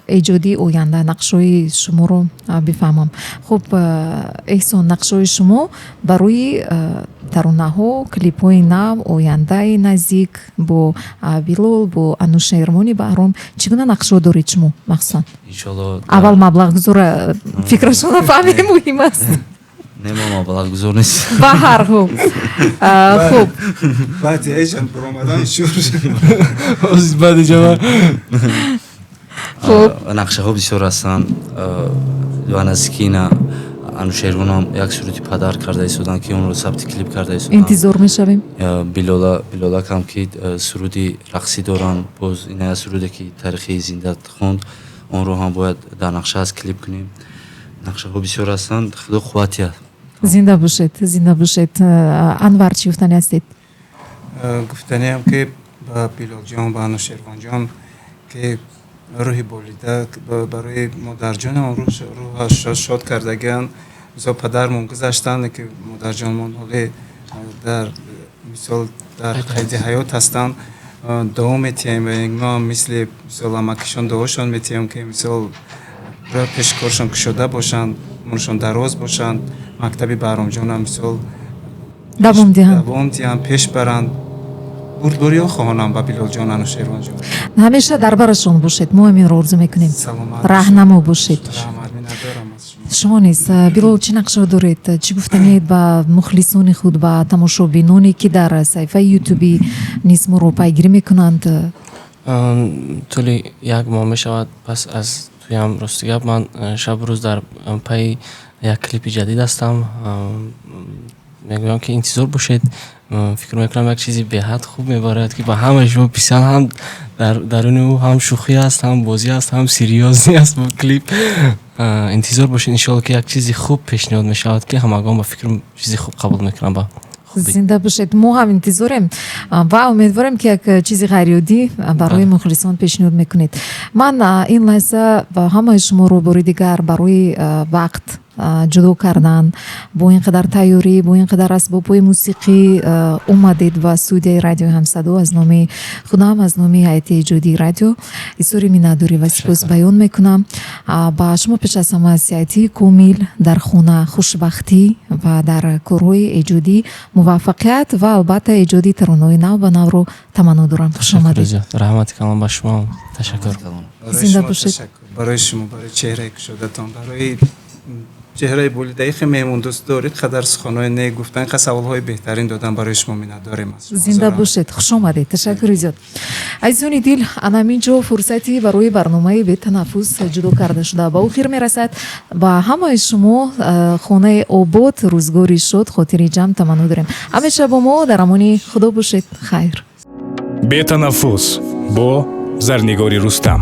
эҷодии оянда, нақшҳои шуморо бифаҳмам. Хуб, Эҳсон, нақшҳои шумо барои таронаҳо, клипҳои нав, ояндаи наздик бо Билол, бо Анушервони Баҳром, чӣ гуна нақшҳо доред шумо махсусан? Иншолло. Аввал маблағгузора фикрашона фаҳмем, муҳим аст. Не, мо маблағгузор нест. Ба ҳар ҳол, хуб. Баъди эҷан буромадан шур. Баъди ҷава. Хуб. Нақшаҳо бисёр ҳастанд ва наздикина Анушервонам як суруди падар карда истоданд, ки онро сабти клип карда истоданд. Интизор мешавем. Билола, Билолакам, ки суруди рақсӣ доранд, боз ина суруде, ки таърихи зинда хонд, онро ҳам бояд дар нақша аст клип кунем. Нақшаҳо бисёр ҳастанд, худо қувват диҳад. Зинда бошед, зинда бошед. Анвар, чӣ гуфтани ҳастед? Гуфтаниам, ки ба Билолҷон, ба Анушервонҷон, ки рӯҳи болида барои модарҷонам рӯҳаш шод кардагиан. Мисол, падармон гузаштанд, ки модарҷонмон ҳоле дар, мисол, дар қайди ҳаёт ҳастанд. Дуо метиҳем, мо мисли, мисол, амакишон дуошон метиҳем, ки, мисол, роҳ пеши коршон кушода бошанд, умршон дароз бошанд, мактаби Баҳромҷонам, мисол, давом диҳанд. Давом диҳанд, пеш баранд. Бурдбориҳо хоҳонам ба Билолҷон, Анушервонҷон. Ҳамеша дар барашон бошед, мо ҳаминро орзу мекунем. Саломат. Раҳнамо бошед. Раҳмат, миннатдорам аз шумо. Шумо низ, Билол, чӣ нақшаҳо доред, чӣ гуфтанед ба мухлисони худ, ба тамошобиноне, ки дар саҳифаи ютуби низ моро пайгирӣ мекунанд? Тӯли як моҳ мешавад пас аз туям. Рости гап, ман шабу рӯз дар пайи як клипи ҷадид ҳастам. Мегӯям, ки интизор бошед. Фикр мекунам, як чизи беҳад хуб мебарояд, ки ба ҳамаи шумо писанд, ҳам дар даруни ӯ ҳам шӯхӣ аст, ҳам бозӣ аст, ҳам серьёзный аст бо клип. Интизор бошед, иншоалло, ки як чизи хуб пешниҳод мешавад, ки ҳамагон ба фикр чизи хуб қабул мекунанд ба хубӣ. Зинда бошед. Мо ҳам интизорем ва умедворем, ки як чизи ғайриоддӣ барои мухлисон пешниҳод мекунед. Ман ин лаҳза ба ҳамаи шуморо бори дигар барои вақт ҷудо кардан, бо ин қадар тайёрӣ, бо ин қадар асбобҳои мусиқӣ омадед ба студияи радиои Ҳамсадо, аз номи худам, аз номи ҳайати эҷодии радио изҳори миннатдорӣ ва сипос баён мекунам. Ба шумо пеш аз ҳама сиҳатии комил, дар хона хушбахтӣ ва дар корҳои эҷодӣ муваффақият ва албатта эҷоди таронаҳои нав ба навро таманно дорам. Хуш омадед. Раҳмати калон ба шумо, ташаккур. Зинда бошед. Барои шумо, барои чеҳраи кушодатон, барои чеҳраи болидаи, хе меҳмондӯст доред, қадар суханҳои нек гуфтан, қа саволҳои беҳтарин додан, барои шумо миннатдорем аз шумо. Зинда бошед, хуш омадед, ташаккури зиёд. Азизони дил, ана ҳамин ҷо фурсати барои барномаи бетанаффус ҷудо карда шуда ба охир мерасад. Ба ҳамаи шумо хонаи обод, рӯзгори шод, хотири ҷамъ таманно дорем. Ҳамеша бо мо дар амони Худо бошед. Хайр. Бетанаффус бо Зарнигори Рустам.